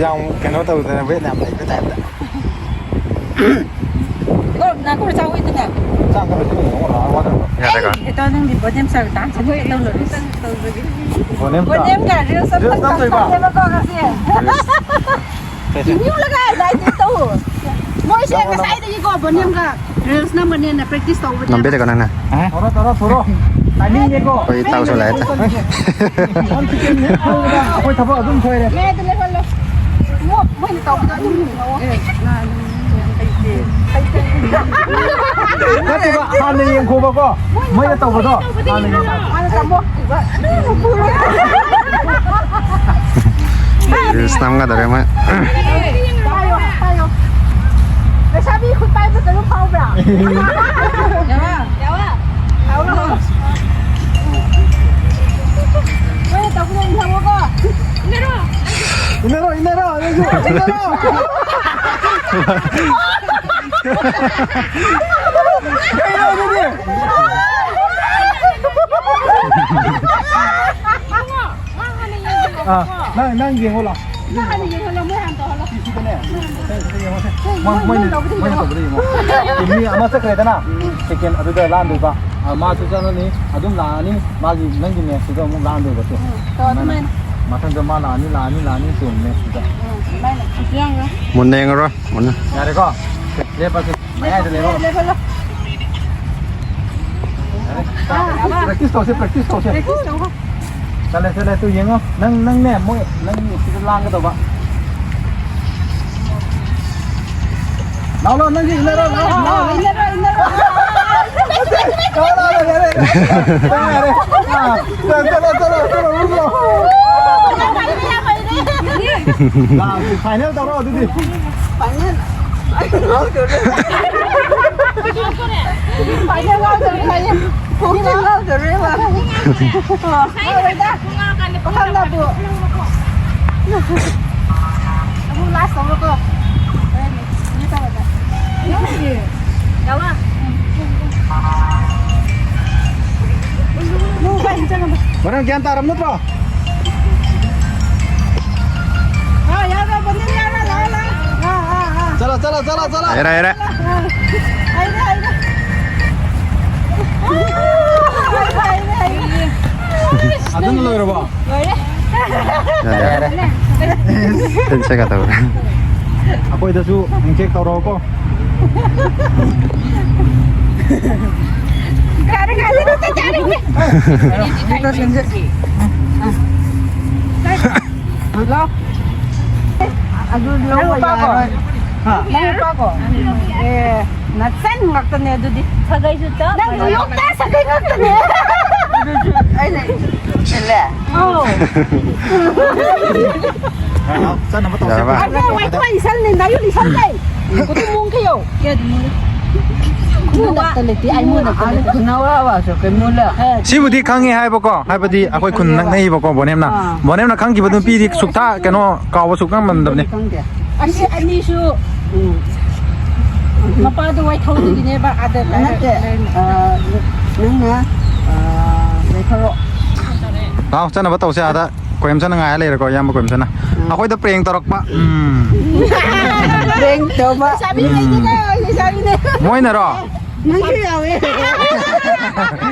ꯌꯥꯝ ꯀꯩꯅꯣ ꯇꯧꯗꯅ ꯋꯦꯠ ꯌꯥꯝ ꯂꯩꯕ ꯇꯥꯏꯞꯇ꯫ ꯏꯀꯣ, ꯅꯥꯀꯣ ꯆꯥꯎꯋꯤꯗꯅ꯫ ꯆꯥꯛ ꯈꯔ ꯊꯤꯜꯂꯛꯑꯣ, ꯋꯥ ꯈꯔ ꯈꯔ꯫ ꯌꯥꯔꯦꯀꯣ꯫ ꯏꯇꯥꯎ, ꯅꯪꯗꯤ ꯕꯣꯗꯤ ꯌꯥꯝ ꯆꯥꯎꯋꯤ, ꯗꯥꯟꯁ ꯑꯝꯇ ꯇꯧꯔꯨꯔꯁꯤ꯫ ꯕꯣꯅꯦꯝ ꯇꯧ꯫ ꯕꯣꯅꯦꯝꯒ ꯔꯤꯜꯁ ꯑꯝꯇꯪ ꯔꯤꯜꯁ ꯅꯝꯗꯣꯏꯕ? ꯇꯝꯁꯦꯕꯀꯣ ꯉꯁꯤ꯫ ꯁꯦ, ꯁꯦ꯫ ꯏꯃ꯭ꯌꯨꯟꯂꯒ ꯂꯥꯏꯗꯤ ꯇꯧ꯫ ꯃꯣꯏꯁꯦ ꯉꯁꯥꯏꯗꯒꯤꯀꯣ ꯕꯣꯅꯦꯝꯒ ꯔꯤꯜꯁ ꯅꯝꯒꯅꯦꯅ ꯄ꯭ꯔꯦꯛꯇꯤꯁ ꯇꯧꯕꯅꯦ꯫ ꯅꯝꯕꯤꯔꯦꯀꯣ ꯅꯪꯅ? ꯇꯧꯔꯣ, ꯇꯧꯔꯣ, ꯇꯧꯔꯣ꯫ ꯇꯥꯏꯃꯤꯡꯅꯦꯀꯣ꯫ ꯑꯩꯈꯣꯏ ꯏꯇꯥꯎꯁꯨ ꯂꯥꯛꯑꯦ꯫ ꯋꯥꯟ ꯁꯦꯀꯦꯟ ꯍꯦꯛ ꯍꯧꯕꯗ ꯑꯩꯈꯣꯏ ꯊꯕꯛ ꯑꯗꯨꯝ ꯁꯣꯏꯔꯦ꯫ ꯃꯌꯥꯏꯗ ꯂꯦꯞꯍꯜꯂꯣ꯫ ꯃꯣ-, ꯃꯣꯏꯅ ꯇꯧꯕꯗꯣ ꯑꯗꯨꯝ ꯌꯦꯡꯉꯣ꯫ ꯅꯠꯇꯦꯕ, ꯍꯥꯟꯅ ꯌꯦꯡꯈꯣꯕꯀꯣ꯫ ꯃꯣꯏꯅ ꯇꯧꯕꯗꯣ ꯍꯥꯟꯅ ꯌꯦꯡꯈꯣ꯫ ꯍꯥꯟꯅ ꯇꯝꯃꯣ꯫ ꯔꯤꯜꯁ ꯅꯝꯒꯗꯧꯔꯦ ꯃꯣꯏ꯫ ꯄꯥꯏꯌꯣ, ꯄꯥꯏꯌꯣ꯫ ꯂꯩꯁꯥꯕꯤ ꯈꯨꯠ ꯄꯥꯏꯕꯗ ꯑꯗꯨꯝ ꯐꯥꯎꯕ꯭ꯔꯥ? ꯌꯥꯎꯔꯣ, ꯌꯥꯎꯔꯣ꯫ ꯃꯣꯏꯅ ꯇꯧꯕꯗꯣ ꯏꯟꯊꯧꯑꯣꯀꯣ꯫ ꯏꯟꯅꯔꯣ, ꯏꯟꯅꯔꯣ, ꯅꯪꯁꯨ ꯏꯟꯅꯔꯣ꯫ ꯀꯩꯅꯣ ꯑꯗꯨꯗꯤ? ꯏꯕꯨꯡꯉꯣ, ꯃꯥ ꯍꯥꯟꯅ ꯌꯦꯡꯍꯜꯂꯣ꯫ ꯑꯥ, ꯅꯪ, ꯅꯪ ꯌꯦꯡꯉꯣ ꯂꯥꯎ꯫ ꯅꯪ ꯍꯥꯟꯅ ꯌꯦꯡꯍꯜꯂꯣ, ꯃꯣꯏ ꯍꯥꯟꯅ ꯇꯧꯍꯜꯂꯣ꯫ ꯁꯤꯗꯅꯦ꯫ ꯁꯦ, ꯁꯤꯗ ꯌꯦꯡꯉꯣ, ꯁꯦ꯫ ꯃꯣꯏ, ꯃꯣꯏ, ꯃꯣꯏꯅ, ꯃꯣꯏꯅ ꯇꯧꯕꯗ ꯃꯣꯏꯅ ꯌꯦꯡꯉꯣ꯫ ꯇꯧꯕꯗ ꯌꯦꯡꯉꯣ꯫ ꯑꯦ, ꯃꯤ ꯑꯃ ꯆꯠꯈ꯭ꯔꯦꯗꯅ, ꯁꯦꯀꯦꯟ ꯑꯗꯨꯗ ꯂꯥꯟꯗꯣꯏꯕ꯫ ꯑꯥ, ꯃꯥꯁꯨ ꯆꯠꯂꯅꯤ, ꯑꯗꯨꯝ ꯂꯥꯛꯑꯅꯤ, ꯃꯥꯒꯤ, ꯅꯪꯒꯤ ꯃꯦꯠꯁꯇꯨꯗ ꯑꯃꯨꯛ ꯂꯥꯟꯗꯣꯏꯕ, ꯇꯨ꯫ ꯎꯝ, ꯇꯧ ꯑꯗꯨꯃꯥꯏꯅ꯫ ꯃꯊꯪꯗ ꯃꯥ ꯂꯥꯛꯑꯅꯤ, ꯂꯥꯛꯑꯅꯤ, ꯂꯥꯛꯑꯅꯤ, ꯇꯨ, ꯃꯦꯠꯁꯇꯨꯗ꯫ ꯎꯝ, ꯑꯗꯨꯃꯥꯏꯅ꯫ ꯃꯨꯟꯅ ꯌꯦꯡꯉꯔꯣꯏ, ꯃꯨꯟꯅ꯫ ꯌꯥꯔꯦꯀꯣ? ꯂꯦꯞꯄꯁꯤ, ꯃꯌꯥꯏꯗ ꯂꯦꯞꯄꯣ꯫ ꯂꯦꯞꯍꯜꯂꯣ꯫ ꯌꯥꯔꯦ꯫ ꯑꯥ, ꯑꯃ꯫ ꯄ꯭ꯔꯦꯛꯇꯤꯁ ꯇꯧꯁꯦ, ꯄ꯭ꯔꯦꯛꯇꯤꯁ ꯇꯧꯁꯦ꯫ ꯄ꯭ꯔꯦꯛꯇꯤꯁ ꯇꯧꯕ꯫ ꯆꯠꯂꯦ, ꯆꯠꯂꯦ, ꯇꯨ ꯌꯦꯡꯉꯣ꯫ ꯅꯪ, ꯅꯪꯅꯦ, ꯃꯣꯏ, ꯅꯪ ꯁꯤꯗ ꯂꯥꯡꯒꯗꯧꯕ꯫ ꯂꯥꯎ, ꯂꯥꯎ, ꯅꯪꯒꯤ ꯏꯟꯅꯔꯣ, ꯂꯥꯎ, ꯂꯥꯎ꯫ ꯏꯟꯅꯔꯣ, ꯏꯟꯅꯔꯣ꯫ ꯂꯥꯎ, ꯂꯥꯎ, ꯂꯥꯎ, ꯌꯥꯔꯦ, ꯌꯥꯔꯦ꯫ ꯆꯠꯂꯣ, ꯆꯠꯂꯣ, ꯆꯠꯂꯣ, ꯆꯠꯂꯣ, ꯆꯠꯂꯣ꯫ ꯂꯥꯎ, ꯐꯥꯏꯅꯦꯜ ꯇꯧꯔꯣ ꯑꯗꯨꯗꯤ꯫ ꯐꯥꯏꯅꯦꯜ꯫ ꯐꯥꯏꯅꯦꯜ ꯂꯥꯎꯗꯣꯔꯦ, ꯐꯥꯏꯅꯦꯜ꯫ ꯐꯥꯏꯅꯦꯜ ꯂꯥꯎꯗꯣꯔꯦꯕ꯫ ꯑꯣ, ꯂꯥꯎꯔꯣꯏꯗ꯫ ꯄꯥꯈꯪꯅꯕꯨ꯫ ꯑꯃꯨꯛ ꯂꯥꯁ ꯇꯧꯔꯣꯀꯣ꯫ ꯍꯣꯔꯦꯟ ꯒ꯭ꯌꯥꯟ ꯇꯥꯔꯕ ꯅꯠꯇ꯭ꯔꯣ? ꯆꯠꯂꯣ, ꯆꯠꯂꯣ, ꯆꯠꯂꯣ, ꯆꯠꯂꯣ꯫ ꯌꯥꯔꯦ, ꯌꯥꯔꯦ꯫ ꯑꯗꯨꯅ ꯂꯣꯏꯔꯕꯣ? ꯌꯥꯔꯦ, ꯌꯥꯔꯦ꯫ ꯇꯤꯟ ꯁꯦꯒꯥ ꯇꯧꯔꯦ꯫ ꯑꯩꯈꯣꯏꯗꯁꯨ ꯍꯦꯟꯆꯦꯛ ꯇꯧꯔꯛꯑꯣꯀꯣ꯫ ꯍꯜꯂꯣ꯫ ꯑꯗꯨ ꯂꯧꯕ ꯌꯥꯔꯣꯏ꯫ ꯍꯥ? ꯅꯪ ꯅꯨꯄꯥꯀꯣ? ꯑꯦ, ꯅꯆꯟ ꯉꯥꯛꯇꯅꯦ ꯑꯗꯨꯗꯤ꯫ ꯁꯥꯒꯩꯁꯨ ꯆꯞ ꯅꯪ ꯃꯥꯟꯅꯩ꯫ ꯅꯌꯣꯛꯇ ꯁꯥꯒꯩ ꯉꯥꯛꯇꯅꯦ꯫ ꯑꯩꯅ ꯏꯜꯂꯦ꯫ ꯑꯧ꯫ ꯆꯠꯅꯕ ꯇꯧꯁꯦ꯫ ꯌꯥꯔꯕ? ꯑꯩꯅ ꯋꯥꯏꯊꯣꯛ ꯏꯁꯜꯅꯦ, ꯅꯌꯨꯝ ꯏꯁꯜ ꯂꯩ꯫ ꯀꯨꯇꯨ ꯃꯣꯡ ꯀꯌꯧ꯫ ꯃꯣꯏ ꯅꯛꯇ ꯂꯩꯇꯦ, ꯑꯩ ꯃꯣꯏ ꯅꯛꯇ ꯂꯩꯇꯦ꯫ ꯁꯤꯕꯨꯗꯤ ꯈꯪꯉꯦ ꯍꯥꯏꯕꯀꯣ, ꯍꯥꯏꯕꯗꯤ ꯑꯩꯈꯣꯏ ꯈꯨꯟ ꯅꯛꯅꯩꯕꯀꯣ, ꯕꯣꯅꯦꯝꯅ꯫ ꯑꯥ꯫ ꯕꯣꯅꯦꯝꯅ ꯈꯪꯈꯤꯕ ꯅꯨꯄꯤꯗꯤ ꯁꯨꯛꯊꯥ ꯀꯩꯅꯣ ꯀꯥꯎꯕ ꯁꯨꯛꯉꯝ ꯉꯝꯗꯕꯅꯤ꯫ ꯈꯪꯗꯦ꯫ ꯑꯁꯤ ꯑꯅꯤꯁꯨ, ꯎꯝ, ꯃꯄꯥꯗꯣ ꯋꯥꯏꯊꯧꯗꯒꯤꯅꯦꯕ, ꯑꯥꯗ ꯅꯠꯇꯦ, ꯑ, ꯅꯪꯅ, ꯑ, ꯂꯩꯈꯠꯂꯣ꯫ ꯂꯥꯎ, ꯆꯠꯅꯕ ꯇꯧꯁꯦ ꯑꯥꯗ꯫ ꯀꯣꯏꯝꯆꯅ ꯉꯥꯏꯔ ꯂꯩꯔꯦꯀꯣ, ꯏꯌꯥꯝꯕ ꯀꯣꯏꯝꯆꯅ꯫ ꯎꯝ꯫ ꯑꯩꯈꯣꯏꯗ ꯄ꯭ꯔꯦꯡ ꯇꯧꯔꯛꯄ꯫ ꯎꯝ꯫ ꯄ꯭ꯔꯦꯡ ꯇꯧꯕ꯫ ꯎꯝ꯫ ꯃꯣꯏꯅꯔꯣ? ꯅꯪꯁꯨ ꯌꯥꯎꯋꯦ꯫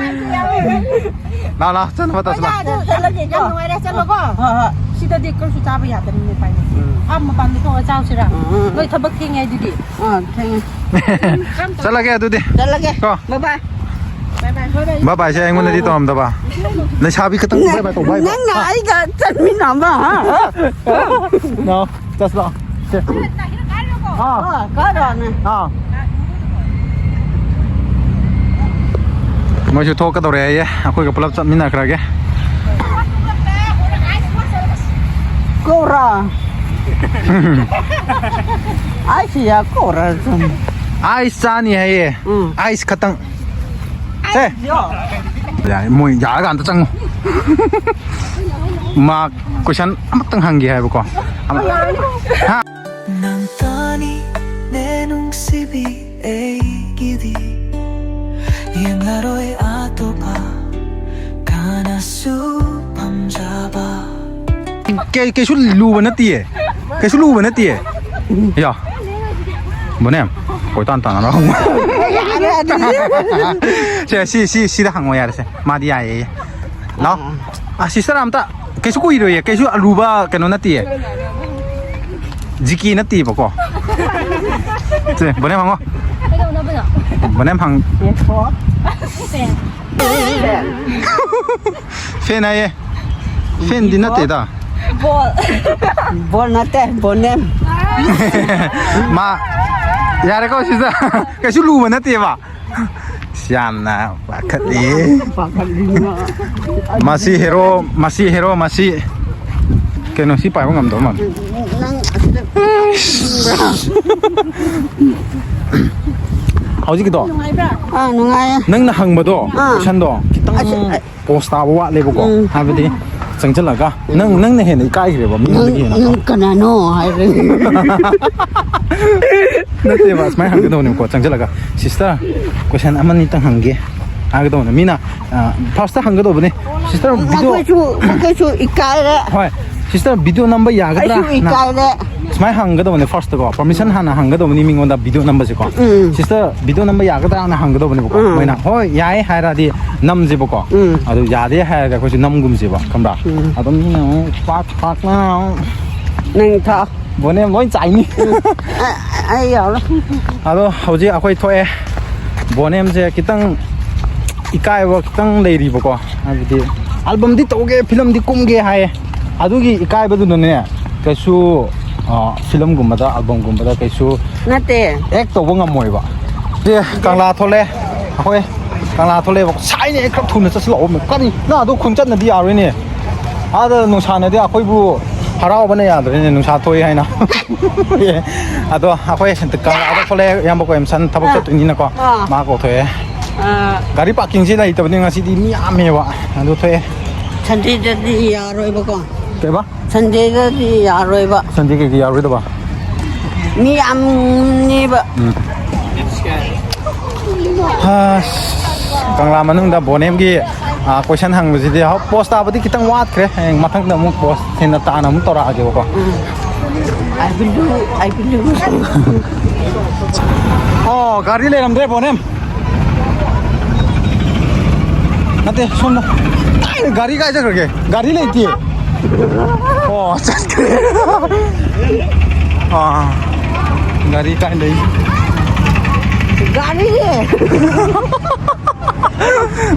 ꯂꯥꯎ, ꯂꯥꯎ, ꯆꯠꯅꯕ ꯇꯧꯁꯤ, ꯂꯥꯎ꯫ ꯑꯗꯨ ꯆꯠꯂꯒꯦ, ꯌꯥꯝ ꯅꯨꯡꯉꯥꯏꯔꯦ, ꯆꯠꯂꯣꯀꯣ꯫ ꯍꯣꯏ, ꯍꯣꯏ꯫ ꯁꯤꯗꯗꯤ ꯀꯔꯤꯁꯨ ꯆꯥꯕ ꯌꯥꯗꯕꯅꯤꯅ ꯎꯄꯥꯏ ꯂꯩꯇꯦ꯫ ꯎꯝ꯫ ꯑꯥ ꯃꯄꯥꯟꯗ ꯊꯣꯛꯑ ꯆꯥꯎꯁꯤꯔꯥ? ꯎꯝ, ꯎꯝ꯫ ꯅꯣꯏ ꯊꯕꯛ ꯊꯦꯡꯉꯦ ꯑꯗꯨꯗꯤ꯫ ꯑꯥ, ꯊꯦꯡꯉꯦ꯫ ꯆꯠꯂꯒꯦ ꯑꯗꯨꯗꯤ꯫ ꯆꯠꯂꯒꯦ꯫ ꯀꯣ꯫ Bye bye꯫ Bye bye, bye bye꯫ Bye bye ꯁꯦ ꯑꯩꯉꯣꯟꯗꯗꯤ ꯇꯧꯔꯝꯗꯕ꯫ ꯂꯩꯁꯥꯕꯤ ꯈꯛꯇꯪ bye bye ꯇꯧ, bye bye꯫ ꯅꯪꯅ ꯑꯩꯒ ꯆꯠꯃꯤꯟꯅꯕ, ꯍꯥ? No, just ꯂꯥꯛꯑꯣ꯫ ꯁꯦ꯫ ꯑꯥ꯫ ꯑꯥ, ꯀꯥꯏꯔꯣꯅꯦ? ꯑꯥ꯫ ꯃꯣꯏꯁꯨ ꯊꯣꯛꯀꯗꯧꯔꯦ ꯍꯥꯏꯌꯦ, ꯑꯩꯈꯣꯏꯒ ꯄꯨꯂꯞ ꯆꯠꯃꯤꯟꯅꯈ꯭ꯔꯒꯦ꯫ ꯀꯧꯔꯥ? ꯑꯩꯁꯤ ꯌꯥ ꯀꯧꯔꯥ ꯁꯨꯝ꯫ ꯑꯥꯏꯁ ꯆꯥꯅꯤ ꯍꯥꯏꯌꯦ꯫ ꯎꯝ꯫ ꯑꯥꯏꯁ ꯈꯛꯇꯪ꯫ ꯁꯦ꯫ ꯌꯥꯔꯦ, ꯃꯣꯏ ꯌꯥꯔꯒ ꯑꯝꯇ ꯆꯪꯉꯣ꯫ ꯃꯥ ꯀꯣꯏꯁꯟ ꯑꯃꯇꯪ ꯍꯪꯒꯦ ꯍꯥꯏꯕꯀꯣ꯫ ꯑꯃ-, ꯍꯥ? ꯅꯪ ꯇꯅꯤ ꯅꯦ ꯅꯨꯡꯁꯤꯕꯤ ꯑꯩꯒꯤꯗꯤ ꯌꯦꯡꯂꯔꯣꯏ ꯑꯇꯣꯞꯄ ꯀꯅꯥꯁꯨ ꯄꯥꯝꯖꯕ꯫ ꯀꯩ-, ꯀꯩꯁꯨ ꯂꯨꯕ ꯅꯠꯇꯤꯌꯦ꯫ ꯀꯩꯁꯨ ꯂꯨꯕ ꯅꯠꯇꯤꯌꯦ꯫ ꯌꯥ꯫ ꯕꯣꯅꯦꯝ, ꯀꯣꯏꯇꯥꯟ ꯇꯥꯟꯅꯔ ꯍꯪꯉꯨ꯫ ꯌꯥꯔꯦ ꯑꯗꯨꯗꯤ꯫ ꯁꯦ, ꯁꯤ, ꯁꯤ, ꯁꯤꯗ ꯍꯪꯉꯣ ꯌꯥꯔꯦꯁꯦ꯫ ꯃꯥꯗꯤ ꯌꯥꯏꯌꯦ꯫ ꯂꯥꯎ꯫ ꯑꯥ, ꯁꯤꯁꯇꯔ ꯑꯝꯇ ꯀꯩꯁꯨ ꯀꯨꯏꯔꯣꯏꯌꯦ, ꯀꯩꯁꯨ ꯑꯂꯨꯕ ꯀꯩꯅꯣ ꯅꯠꯇꯤꯌꯦ꯫ ꯖꯤꯀꯦ ꯅꯠꯇꯦꯕꯀꯣ꯫ ꯁꯦ, ꯕꯣꯅꯦꯝ ꯍꯪꯉꯣ꯫ ꯀꯩꯗꯧꯅꯕꯅꯣ? ꯕꯣꯅꯦꯝ ꯍꯪ-, ꯐꯦꯟ꯫ ꯐꯦꯟ ꯍꯥꯏꯌꯦ꯫ ꯐꯦꯟꯗꯤ ꯅꯠꯇꯦꯗ꯫ ꯕꯣꯜ꯫ ꯕꯣꯜ ꯅꯠꯇꯦ, ꯕꯣꯅꯦꯝ꯫ ꯃꯥ, ꯌꯥꯔꯦꯀꯣ ꯁꯤꯁꯇꯔ꯫ ꯀꯩꯁꯨ ꯂꯨꯕ ꯅꯠꯇꯦꯕ꯫ ꯌꯥꯝꯅ ꯄꯥꯈꯠꯂꯤ꯫ ꯄꯥꯈꯠꯂꯤꯅ꯫ ꯃꯁꯤ ꯍꯦꯔꯣ, ꯃꯁꯤ ꯍꯦꯔꯣ, ꯃꯁꯤ ꯀꯩꯅꯣ, ꯁꯤ ꯄꯥꯏꯕ ꯉꯝꯗꯧ ꯃꯥꯜꯂꯦ꯫ ꯅꯪ ꯑꯁꯤꯗ ꯍꯧꯖꯤꯛꯀꯤꯗꯣ, ꯅꯨꯡꯉꯥꯏꯕ꯭ꯔꯥ? ꯑꯥ, ꯅꯨꯡꯉꯥꯏꯌꯦ꯫ ꯅꯪꯅ ꯍꯪꯕꯗꯣ, ꯑꯥ꯫ ꯀꯣꯏꯁꯟꯗꯣ ꯈꯤꯇꯪ ꯑꯁ, ꯑ- ꯄꯣꯁ ꯇꯥꯕ ꯋꯥꯠꯂꯦꯕꯀꯣ, ꯎꯝ꯫ ꯍꯥꯏꯕꯗꯤ ꯆꯪꯁꯤꯜꯂꯒ ꯅꯪ, ꯅꯪꯅ ꯍꯦꯟꯅ ꯏꯀꯥꯏꯈ꯭ꯔꯦꯕ ꯅꯪ, ꯃꯤꯉꯣꯟꯗꯒꯤ ꯍꯦꯟꯅ꯫ ꯅꯪ ꯀꯅꯥꯅꯣ ꯍꯥꯏꯔꯦ꯫ ꯅꯠꯇꯦꯕ, ꯁꯨꯃꯥꯏꯅ ꯍꯪꯒꯗꯧꯅꯦꯕꯀꯣ, ꯆꯪꯁꯤꯜꯂꯒ, "ꯁꯤꯁꯇꯔ, ꯀꯣꯏꯁꯟ ꯑꯃꯅꯤꯇꯪ ꯍꯪꯒꯦ" ꯍꯥꯏꯒꯗꯧꯅꯦ꯫ ꯃꯤꯅ, ꯑ, ꯐꯥꯔꯁꯇ ꯍꯪꯒꯗꯧꯕꯅꯦ, "ꯁꯤꯁꯇꯔ, ꯚꯤꯗꯤꯑꯣ"꯫ ꯃꯈꯣꯏꯁꯨ, ꯃꯈꯣꯏꯁꯨ ꯏꯀꯥꯏꯔꯦ꯫ ꯍꯣꯏ, "ꯁꯤꯁꯇꯔ, ꯚꯤꯗꯤꯑꯣ ꯅꯝꯕ ꯌꯥꯒꯗ꯭ꯔꯥ?" ꯑꯩꯁꯨ ꯅ-, ꯏꯀꯥꯏꯔꯦ꯫ ꯁꯨꯃꯥꯏꯅ ꯍꯪꯒꯗꯧꯕꯅꯦ ꯐꯥꯔꯁꯇꯀꯣ, ꯄꯔꯃꯤꯁꯟ ꯍꯥꯟꯅ ꯍꯪꯒꯗꯧꯕꯅꯤ ꯃꯤꯉꯣꯟꯗ ꯚꯤꯗꯤꯑꯣ ꯅꯝꯕꯁꯦꯀꯣ꯫ ꯎꯝ꯫ "ꯁꯤꯁꯇꯔ, ꯚꯤꯗꯤꯑꯣ ꯅꯝꯕ ꯌꯥꯒꯗ꯭ꯔꯥꯅ?" ꯍꯪꯒꯗꯧꯕꯅꯦꯕꯀꯣ꯫ ꯎꯝ꯫ ꯃꯣꯏꯅ "ꯍꯣꯏ, ꯌꯥꯏ" ꯍꯥꯏꯔꯗꯤ ꯅꯝꯁꯦꯕꯀꯣ꯫ ꯎꯝ꯫ ꯑꯗꯨ ꯌꯥꯗꯦ ꯍꯥꯏꯔꯗꯤ ꯑꯩꯈꯣꯏꯁꯨ ꯅꯝꯒꯨꯝꯁꯦꯕ, ꯈꯪꯕ꯭ꯔꯥ? ꯎꯝ꯫ ꯑꯗꯣ ꯃꯤꯅ ꯑꯃꯨꯛ ꯄꯥꯛ ꯄꯥꯛꯅ ꯑꯃꯨꯛ ꯅꯪ ꯊꯥ꯫ ꯕꯣꯅꯦꯝ ꯂꯣꯏ ꯆꯥꯏꯅꯤ꯫ ꯑ-, ꯑꯩ ꯌꯥꯎꯔꯣ꯫ ꯑꯗꯣ ꯍꯧꯖꯤꯛ ꯑꯩꯈꯣꯏ ꯊꯣꯛꯑꯦ꯫ ꯕꯣꯅꯦꯝꯁꯦ ꯈꯤꯇꯪ ꯏꯀꯥꯏꯕ ꯈꯤꯇꯪ ꯂꯩꯔꯤꯕꯀꯣ, ꯍꯥꯏꯕꯗꯤ ꯑꯜꯕꯝꯗꯤ ꯇꯧꯒꯦ, ꯐꯤꯂꯝꯗꯤ ꯀꯨꯝꯒꯦ ꯍꯥꯏꯌꯦ, ꯑꯗꯨꯒꯤ ꯏꯀꯥꯏꯕꯗꯨꯅꯅꯦ ꯀꯩꯁꯨ ꯐꯤꯂꯝꯒꯨꯝꯕꯗ, ꯑꯜꯕꯝꯒꯨꯝꯕꯗ ꯀꯩꯁꯨ ꯅꯠꯇꯦ꯫ ꯑꯦꯛ ꯇꯧꯕ ꯉꯝꯃꯣꯏꯕ꯫ ꯁꯦ, ꯀꯪꯂꯥ ꯊꯣꯛꯂꯛꯑꯦ꯫ ꯑꯩꯈꯣꯏ ꯀꯪꯂꯥ ꯊꯣꯛꯂꯛꯑꯦꯕ꯫ ꯁꯥꯏꯅꯦ, ꯈꯔ ꯊꯨꯅ ꯆꯠꯁꯤꯜꯂꯛꯑꯣ꯫ ꯀꯔꯤ, ꯅꯪ ꯑꯗꯨ ꯈꯨꯟ ꯆꯠꯅꯗꯤ ꯌꯥꯔꯣꯏꯅꯦ꯫ ꯑꯥꯗ ꯅꯨꯡꯁꯥꯅꯗꯤ ꯑꯩꯈꯣꯏꯕꯨ ꯍꯔꯥꯎꯕꯅ ꯌꯥꯗ꯭ꯔꯦꯅꯦ, ꯅꯨꯡꯁꯥ ꯊꯣꯛꯏ ꯍꯥꯏꯅ꯫ ꯑꯗꯣ ꯑꯩꯈꯣꯏ ꯀꯪꯂꯥꯗ ꯊꯣꯛꯂꯛꯑꯦ, ꯏꯌꯥꯝꯕ ꯀꯣꯏꯝꯁꯟ ꯊꯕꯛ ꯑꯥ꯫ ꯆꯠꯇꯣꯏꯅꯤꯅꯀꯣ꯫ ꯑꯥ꯫ ꯃꯥ ꯀꯧꯊꯣꯛꯑꯦ꯫ ꯑꯥ, ꯒꯥꯔꯤ ꯄꯥꯔꯀꯤꯡꯁꯤ ꯂꯩꯇꯕꯅꯤ, ꯉꯁꯤꯗꯤ ꯃꯤ ꯌꯥꯝꯃꯦꯕ꯫ ꯑꯗꯨ ꯊꯣꯛꯑꯦ꯫ ꯁꯟꯗꯦꯗꯗꯤ ꯌꯥꯔꯣꯏꯕꯀꯣ꯫ ꯀꯩꯕ? ꯁꯟꯗꯦꯗꯗꯤ ꯌꯥꯔꯣꯏꯕ꯫ ꯁꯟꯗꯦ ꯀꯩꯀꯩ ꯌꯥꯔꯣꯏꯗꯕ? ꯃꯤ ꯌꯥꯝꯅꯦꯕ꯫ ꯎꯝ꯫ ꯑꯁ, ꯀꯪꯂꯥ ꯃꯅꯨꯡꯗ ꯕꯣꯅꯦꯝꯒꯤ, ꯑ, ꯀꯣꯏꯁꯟ ꯍꯪꯕꯁꯤꯗꯤ ꯍꯧ-, ꯄꯣꯁ ꯇꯥꯕꯗꯤ ꯈꯤꯇꯪ ꯋꯥꯠꯈ꯭ꯔꯦ꯫ ꯍꯌꯦꯡ ꯃꯊꯪꯗ ꯑꯃꯨꯛ ꯄꯣꯁ ꯍꯦꯟꯅ ꯇꯥꯅ ꯑꯃꯨꯛ ꯇꯧꯔꯛꯑꯒꯦꯕꯀꯣ꯫ ꯎꯝ꯫ I believe, I believe. ꯑꯣ, ꯒꯥꯔꯤ ꯂꯩꯔꯝꯗ꯭ꯔꯦ, ꯕꯣꯅꯦꯝ꯫ ꯅꯠꯇꯦ, ꯁꯣꯝꯗ꯫ ꯀꯥꯏ, ꯒꯥꯔꯤ ꯀꯥꯏ ꯆꯠꯈ꯭ꯔꯒꯦ? ꯒꯥꯔꯤ ꯂꯩꯇꯦ꯫ ꯑꯣ, ꯆꯠꯈ꯭ꯔꯦ꯫ ꯑꯥ, ꯒꯥꯔꯤ ꯀꯥꯏ ꯂꯩ? ꯒꯥꯔꯤ꯫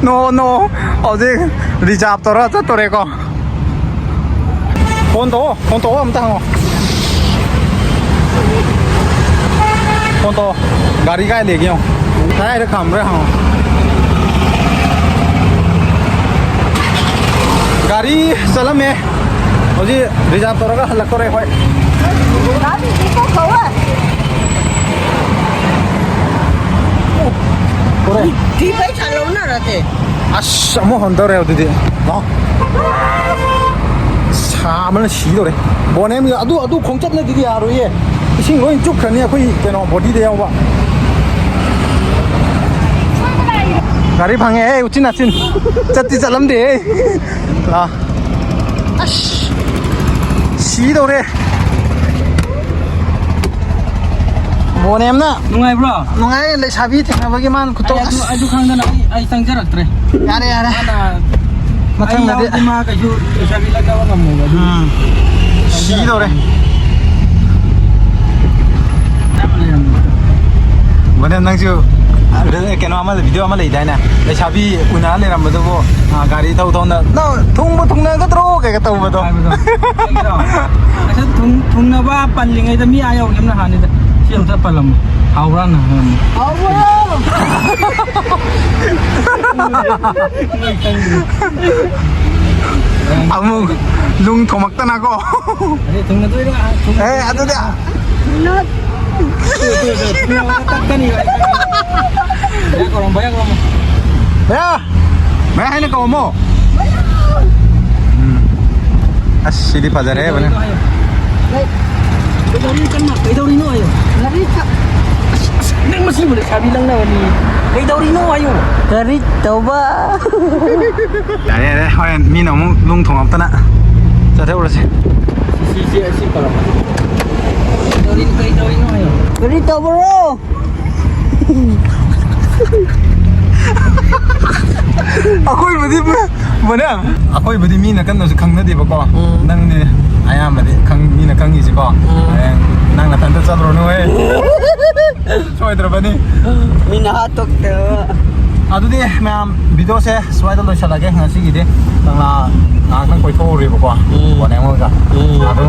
No, no. ꯍꯧꯖꯤꯛ ꯔꯤꯖꯥꯕ ꯇꯧꯔ ꯆꯠꯇꯣꯔꯦꯀꯣ꯫ ꯐꯣꯟ ꯇꯧꯑꯣ, ꯐꯣꯟ ꯇꯧꯑꯣ, ꯑꯝꯇ ꯍꯪꯉꯣ꯫ ꯐꯣꯟ ꯇꯧꯑꯣ꯫ ꯒꯥꯔꯤ ꯀꯥꯏ ꯂꯩꯒꯦ ꯌꯦꯡꯉꯣ꯫ ꯀꯗꯥꯏꯗ ꯈꯥꯝꯕ꯭ꯔꯥ ꯍꯪꯉꯣ꯫ ꯒꯥꯔꯤ ꯆꯠꯂꯝꯃꯦ꯫ ꯍꯧꯖꯤꯛ ꯔꯤꯖꯥꯕ ꯇꯧꯔꯒ ꯍꯜꯂꯛꯇꯣꯔꯦ ꯑꯩꯈꯣꯏ꯫ ꯇꯣꯔꯦ꯫ ꯐꯤ ꯄꯩꯁꯥ ꯂꯧꯅꯔꯗꯤ꯫ ꯑꯁ, ꯑꯃꯨꯛ ꯍꯣꯟꯗꯧꯔꯦ ꯑꯗꯨꯗꯤ꯫ ꯂꯥꯎ꯫ ꯁꯥꯕꯅ ꯁꯤꯗꯧꯔꯦ꯫ ꯕꯣꯅꯦꯝꯒꯤ ꯑꯗꯨ, ꯑꯗꯨ ꯈꯣꯡꯆꯠꯅꯗꯤ ꯌꯥꯔꯣꯏꯌꯦ꯫ ꯏꯁꯤꯡ ꯂꯣꯏ ꯆꯨꯞꯈ꯭ꯔꯅꯤ ꯑꯩꯈꯣꯏ ꯀꯩꯅꯣ ꯕꯣꯗꯤꯗ ꯌꯥꯎꯕ꯫ ꯒꯥꯔꯤ ꯐꯪꯉꯦ, ꯍꯦ, ꯎꯆꯤꯟ ꯅꯥꯆꯤꯟ꯫ ꯆꯠꯇꯤ ꯆꯠꯂꯝꯗꯦ, ꯍꯦ꯫ ꯂꯥ꯫ ꯑꯁ, ꯁꯤꯗꯧꯔꯦ꯫ ꯕꯣꯅꯦꯝꯅ ꯅꯨꯡꯉꯥꯏꯕ꯭ꯔꯣ? ꯅꯨꯡꯉꯥꯏ, ꯂꯩꯁꯥꯕꯤ ꯊꯦꯡꯅꯕꯒꯤ ꯃꯥꯅ ꯈꯨꯇꯧ꯫ ꯑꯩ ꯑꯗꯨ, ꯑꯗꯨ ꯈꯪꯗꯅ ꯑꯩ, ꯑꯩ ꯆꯪꯖꯔꯛꯇ꯭ꯔꯦ꯫ ꯌꯥꯔꯦ, ꯌꯥꯔꯦ꯫ ꯃꯥꯅ ꯃꯊꯪꯗꯗꯤ ꯑꯩ ꯌꯥꯎꯔꯗꯤ ꯃꯥ ꯀꯩꯁꯨ ꯂꯩꯁꯥꯕꯤ ꯂꯛꯅꯕ ꯉꯝꯃꯣꯏꯕ ꯑꯗꯨ꯫ ꯎꯝ꯫ ꯁꯤꯗꯧꯔꯦ꯫ ꯕꯣꯅꯦꯝ, ꯅꯪꯁꯨ ꯀꯩꯅꯣ ꯑꯃ, ꯚꯤꯗꯤꯑꯣ ꯑꯃ ꯂꯩꯗꯥꯏꯅꯦ? ꯂꯩꯁꯥꯕꯤ ꯎꯅ ꯂꯩꯔꯝꯕꯗꯨꯕꯨ, ꯑ, ꯒꯥꯔꯤ ꯊꯧ ꯊꯧꯅ, "ꯅꯪ ꯊꯨꯡꯕ ꯊꯨꯡꯅꯒꯗ꯭ꯔꯣ?" ꯀꯩꯒ ꯇꯧꯕꯗꯣ꯫ ꯍꯥꯏꯕꯗꯣ꯫ ꯑꯩꯁꯨ ꯊꯨꯡ-, ꯊꯨꯡꯅꯕ ꯄꯜꯂꯤꯉꯩꯗ ꯃꯤ ꯑꯥ ꯌꯧꯒꯦ ꯑꯃꯅ ꯍꯥꯟꯅꯤꯗ꯫ ꯁꯤ ꯑꯝꯇ ꯄꯜꯂꯝꯃꯣ꯫ ꯍꯥꯎꯕ꯭ꯔꯥꯅ ꯍꯪꯉꯝꯃꯣ꯫ ꯍꯥꯎꯕ꯭ꯔꯣ? ꯑꯃꯨꯛ ꯂꯨꯡ ꯊꯣꯝꯃꯛꯇꯅꯀꯣ꯫ ꯑꯗꯩ ꯊꯨꯡꯅꯗꯣꯏꯔꯣ? ꯑꯥ, ꯊꯨꯡꯅ-, ꯑꯦ, ꯑꯗꯨꯗꯤ ꯊꯨꯡꯅꯕ ꯇꯛꯀꯅꯤ꯫ ꯚꯌꯥ ꯀꯧꯔꯝꯃꯣ, ꯚꯌꯥ ꯀꯧꯔꯝꯃꯣ꯫ ꯚꯌꯥ! ꯃꯌꯥ ꯍꯥꯏꯅ ꯀꯧꯔꯝꯃꯣ꯫ ꯎꯝ꯫ ꯑꯁ, ꯁꯤꯗꯤ ꯐꯖꯔꯦ, ꯚꯌꯥ꯫ ꯀꯩꯗꯧꯔꯤꯅꯣ ꯍꯥꯏꯌꯣ꯫ ꯀꯩꯗꯧꯔꯤꯅꯣ ꯀꯟꯅ? ꯀꯩꯗꯧꯔꯤꯅꯣ ꯍꯥꯏꯌꯣ꯫ ꯂꯥꯏꯔꯤꯛ ꯄ-, ꯑꯁ, ꯑꯁ, ꯅꯪ ꯃꯁꯤꯕꯨ ꯂꯩꯁꯥꯕꯤ ꯂꯪꯅꯕꯅꯤ꯫ ꯀꯩꯗꯧꯔꯤꯅꯣ ꯍꯥꯏꯌꯣ꯫ ꯂꯥꯏꯔꯤꯛ ꯇꯧꯕ꯫ ꯌꯥꯔꯦ, ꯌꯥꯔꯦ, ꯍꯣꯔꯦꯟ ꯃꯤꯅ ꯑꯃꯨꯛ ꯂꯨꯡ ꯊꯣꯡꯉꯛꯇꯅ ꯆꯠꯊꯣꯛꯎꯔꯁꯤ꯫ ꯁꯤ, ꯁꯤ, ꯁꯤ, ꯁꯤ ꯇꯧꯔꯝꯃꯣ꯫ ꯀꯩꯗꯧꯔꯤꯅꯣ, ꯀꯩꯗꯧꯔꯤꯅꯣ ꯍꯥꯏꯌꯣ꯫ ꯀꯔꯤ ꯇꯧꯕ꯭ꯔꯣ? ꯑꯩꯈꯣꯏꯕꯨꯗꯤ ꯃ-, ꯃꯅꯦ, ꯑꯩꯈꯣꯏꯕꯨꯗꯤ ꯃꯤꯅ ꯀꯟꯅꯁꯨ ꯈꯪꯅꯗꯦꯕꯀꯣ꯫ ꯎꯝ꯫ ꯅꯪꯅꯦ ꯑꯌꯥꯝꯕꯗꯤ ꯈꯪ-, ꯃꯤꯅ ꯈꯪꯉꯤꯁꯤꯀꯣ꯫ ꯎꯝ꯫ ꯍꯌꯦꯡ ꯅꯪ ꯅꯊꯟꯇ ꯆꯠꯂꯨꯔꯅꯨꯍꯦ꯫ ꯁꯣꯏꯗ꯭ꯔꯕꯅꯤ꯫ ꯃꯤꯅ ꯍꯥꯠꯇꯣꯛꯇꯕ꯫ ꯑꯗꯨꯗꯤ ꯃꯌꯥꯝ, ꯚꯤꯗꯤꯑꯣꯁꯦ ꯁ꯭ꯋꯥꯏꯗ ꯂꯣꯏꯁꯤꯜꯂꯒꯦ ꯉꯁꯤꯒꯤꯗꯤ꯫ ꯀꯪꯂꯥ ꯉꯥꯏꯍꯥꯛꯇꯪ ꯀꯣꯏꯊꯣꯛꯎꯔꯦꯕꯀꯣ꯫ ꯎꯝ꯫ ꯕꯣꯅꯦ ꯍꯣꯏꯒ꯫ ꯎꯝ꯫ ꯑꯗꯨ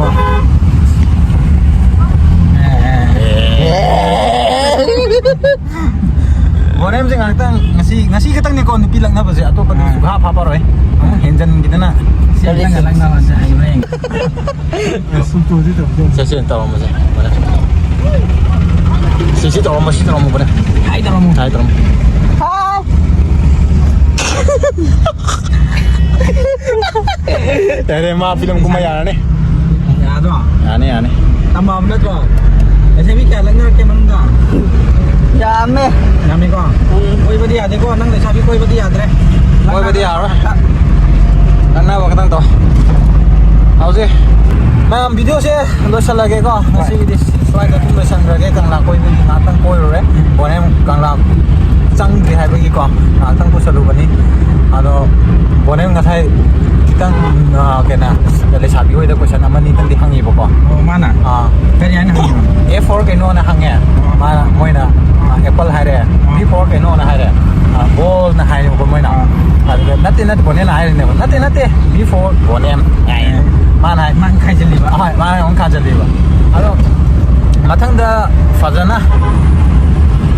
ꯕꯣꯅꯦꯝꯁꯦ ꯉꯥꯏꯍꯥꯛꯇꯪ, ꯉꯁꯤ, ꯉꯁꯤ ꯈꯛꯇꯪꯅꯤꯀꯣ ꯅꯨꯄꯤ ꯂꯛꯅꯕꯁꯦ, ꯑꯇꯣꯞꯄꯗꯤ ꯑꯥ꯫ ꯁꯨꯡꯐꯥ ꯐꯥ ꯐꯥꯔꯣꯏ꯫ ꯑꯃꯨꯛ ꯍꯦꯟꯖꯟꯈꯤꯗꯅ꯫ ꯁꯤ ꯈꯛꯇꯪꯒ ꯂꯛꯅꯕꯁꯦ ꯍꯌꯦꯡ꯫ ꯁꯦ, ꯁꯦ, ꯇꯧꯔꯝꯃꯣꯁꯦ꯫ ꯁꯤ, ꯁꯤ ꯇꯧꯔꯝꯃꯣ, ꯁꯤ ꯇꯧꯔꯝꯃꯣ, ꯕꯣꯅꯦ꯫ ꯍꯥꯏ ꯇꯧꯔꯝꯃꯣ꯫ ꯍꯥꯏ ꯇꯧꯔꯝꯃꯣ꯫ ꯍꯥꯏ꯫ ꯌꯥꯔꯦ, ꯃꯥ ꯐꯤꯂꯝ ꯀꯨꯝꯕ ꯌꯥꯔꯅꯤ꯫ ꯌꯥꯗ꯭ꯔꯣ? ꯌꯥꯅꯤ, ꯌꯥꯅꯤ꯫ ꯇꯝꯃꯛꯑꯕ ꯅꯠꯇ꯭ꯔꯣ? ꯂꯩꯁꯥꯕꯤ ꯀꯌꯥ ꯂꯛꯅꯔꯛꯀꯦ ꯃꯅꯨꯡꯗ? ꯌꯥꯝꯃꯦ꯫ ꯌꯥꯝꯃꯤꯀꯣ? ꯎꯝ꯫ ꯀꯣꯏꯕꯗꯤ ꯌꯥꯗꯦꯀꯣ? ꯅꯪ ꯂꯩꯁꯥꯕꯤ ꯀꯣꯏꯕꯗꯤ ꯌꯥꯗ꯭ꯔꯦ꯫ ꯀꯣꯏꯕꯗꯤ ꯌꯥꯔꯣꯏ꯫ ꯂꯛꯅꯕ ꯈꯛꯇꯪ ꯇꯧ꯫ ꯍꯧꯖꯤꯛ ꯃꯌꯥꯝ ꯚꯤꯗꯤꯑꯣꯁꯦ ꯂꯣꯏꯁꯤꯜꯂꯒꯦꯀꯣ꯫ ꯍꯣꯏ꯫ ꯉꯁꯤꯒꯤꯗꯤ ꯁ꯭ꯋꯥꯏꯗ ꯑꯗꯨꯝ ꯂꯣꯏꯁꯤꯟꯈ꯭ꯔꯒꯦ꯫ ꯀꯪꯂꯥ ꯀꯣꯏꯕꯒꯤ ꯉꯥꯏꯍꯥꯛꯇꯪ ꯀꯣꯏꯔꯨꯔꯦ꯫ ꯕꯣꯅꯦꯝ ꯀꯪꯂꯥ ꯆꯪꯗ꯭ꯔꯤ ꯍꯥꯏꯕꯒꯤꯀꯣ ꯉꯥꯏꯍꯥꯛꯇꯪ ꯄꯨꯁꯜꯂꯨꯕꯅꯤ꯫ ꯑꯗꯣ ꯕꯣꯅꯦꯝ ꯉꯁꯥꯏ ꯈꯤꯇꯪ, ꯑ, ꯀꯩꯅꯣ, ꯂꯩꯁꯥꯕꯤ ꯍꯣꯏꯗ ꯀꯣꯏꯁꯟ ꯑꯃꯅꯤꯗꯪꯗꯤ ꯍꯪꯉꯤꯕꯀꯣ꯫ ꯑꯣ, ꯃꯥꯅ? ꯑꯥ꯫ ꯀꯔꯤ ꯍꯥꯏꯅ ꯍꯪꯉꯤꯅꯣ? A for ꯀꯩꯅꯣꯅ ꯍꯪꯉꯦ꯫ ꯃꯥꯅ, ꯃꯣꯏꯅ, ꯑ, apple ꯍꯥꯏꯔꯦ꯫ B for ꯀꯩꯅꯣꯅ ꯍꯥꯏꯔꯦ꯫ ꯑ, ballꯅ ꯍꯥꯏꯌꯦꯕꯀꯣ ꯃꯣꯏꯅ꯫ ꯑꯥ꯫ ꯑꯗꯨꯗ ꯅꯠꯇꯦ, ꯅꯠꯇꯦ, ꯕꯣꯅꯦꯅ ꯍꯥꯏꯔꯤꯅꯦꯕ꯫ "ꯅꯠꯇꯦ, ꯅꯠꯇꯦ, B for ꯕꯣꯅꯦꯝ" ꯍꯥꯏꯌꯦ꯫ ꯃꯥꯅ ꯍꯥꯏ-, ꯃꯥꯅ ꯈꯥꯏꯖꯤꯜꯂꯤꯕ꯫ ꯍꯣꯏ, ꯃꯥꯅ ꯑꯃꯨꯛ ꯈꯥꯖꯤꯜꯂꯤꯕ꯫ ꯑꯗꯣ ꯃꯊꯪꯗ ꯐꯖꯅ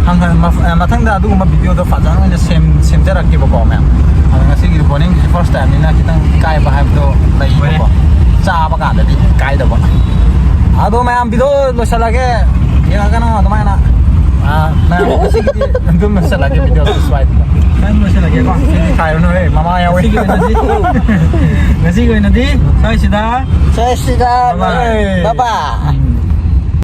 ꯍꯪꯍꯟ-, ꯃ-, ꯑ, ꯃꯊꯪꯗ ꯑꯗꯨꯒꯨꯝꯕ videoꯗꯣ ꯐꯖꯅ ꯑꯣꯏꯅ ꯁꯦꯝ-, ꯁꯦꯝꯖꯔꯛꯀꯦꯕꯀꯣ, ꯃꯌꯥꯝ꯫ ꯑꯗꯣ ꯉꯁꯤꯒꯤ ꯕꯣꯅꯦꯝꯒꯤꯁꯤ first timeꯅꯤꯅ ꯈꯤꯇꯪ ꯏꯀꯥꯏꯕ ꯍꯥꯏꯕꯗꯣ ꯂꯩꯕꯀꯣ꯫ ꯍꯣꯏ꯫ ꯆꯥꯕ ꯀꯥꯟꯗꯗꯤ ꯏꯀꯥꯏꯗꯕ꯫ ꯑꯗꯣ ꯃꯌꯥꯝ video ꯂꯣꯏꯁꯤꯜꯂꯒꯦ꯫ ꯌꯦꯡꯉꯒꯅꯨ ꯑꯗꯨꯃꯥꯏꯅ꯫ ꯑ, ꯃꯌꯥꯝ ꯉꯁꯤꯒꯤꯗꯤ ꯑꯗꯨꯝ ꯂꯣꯏꯁꯤꯜꯂꯒꯦ videoꯁꯦ ꯁ꯭ꯋꯥꯏꯗ꯫ ꯅꯪ ꯂꯣꯏꯁꯤꯜꯂꯒꯦꯀꯣ꯫ ꯁꯤꯗꯤ ꯈꯥꯏꯔꯨꯅꯨꯍꯦ, ꯃꯃꯥ ꯌꯥꯎꯋꯦ꯫ ꯉꯁꯤꯒꯤ ꯑꯣꯏꯅꯗꯤ, ꯉꯁꯤꯒꯤ ꯑꯣꯏꯅꯗꯤ ꯁ꯭ꯋꯥꯏꯁꯤꯗ ꯁ꯭ꯋꯥꯏꯁꯤꯗ Bye bye. Bye bye.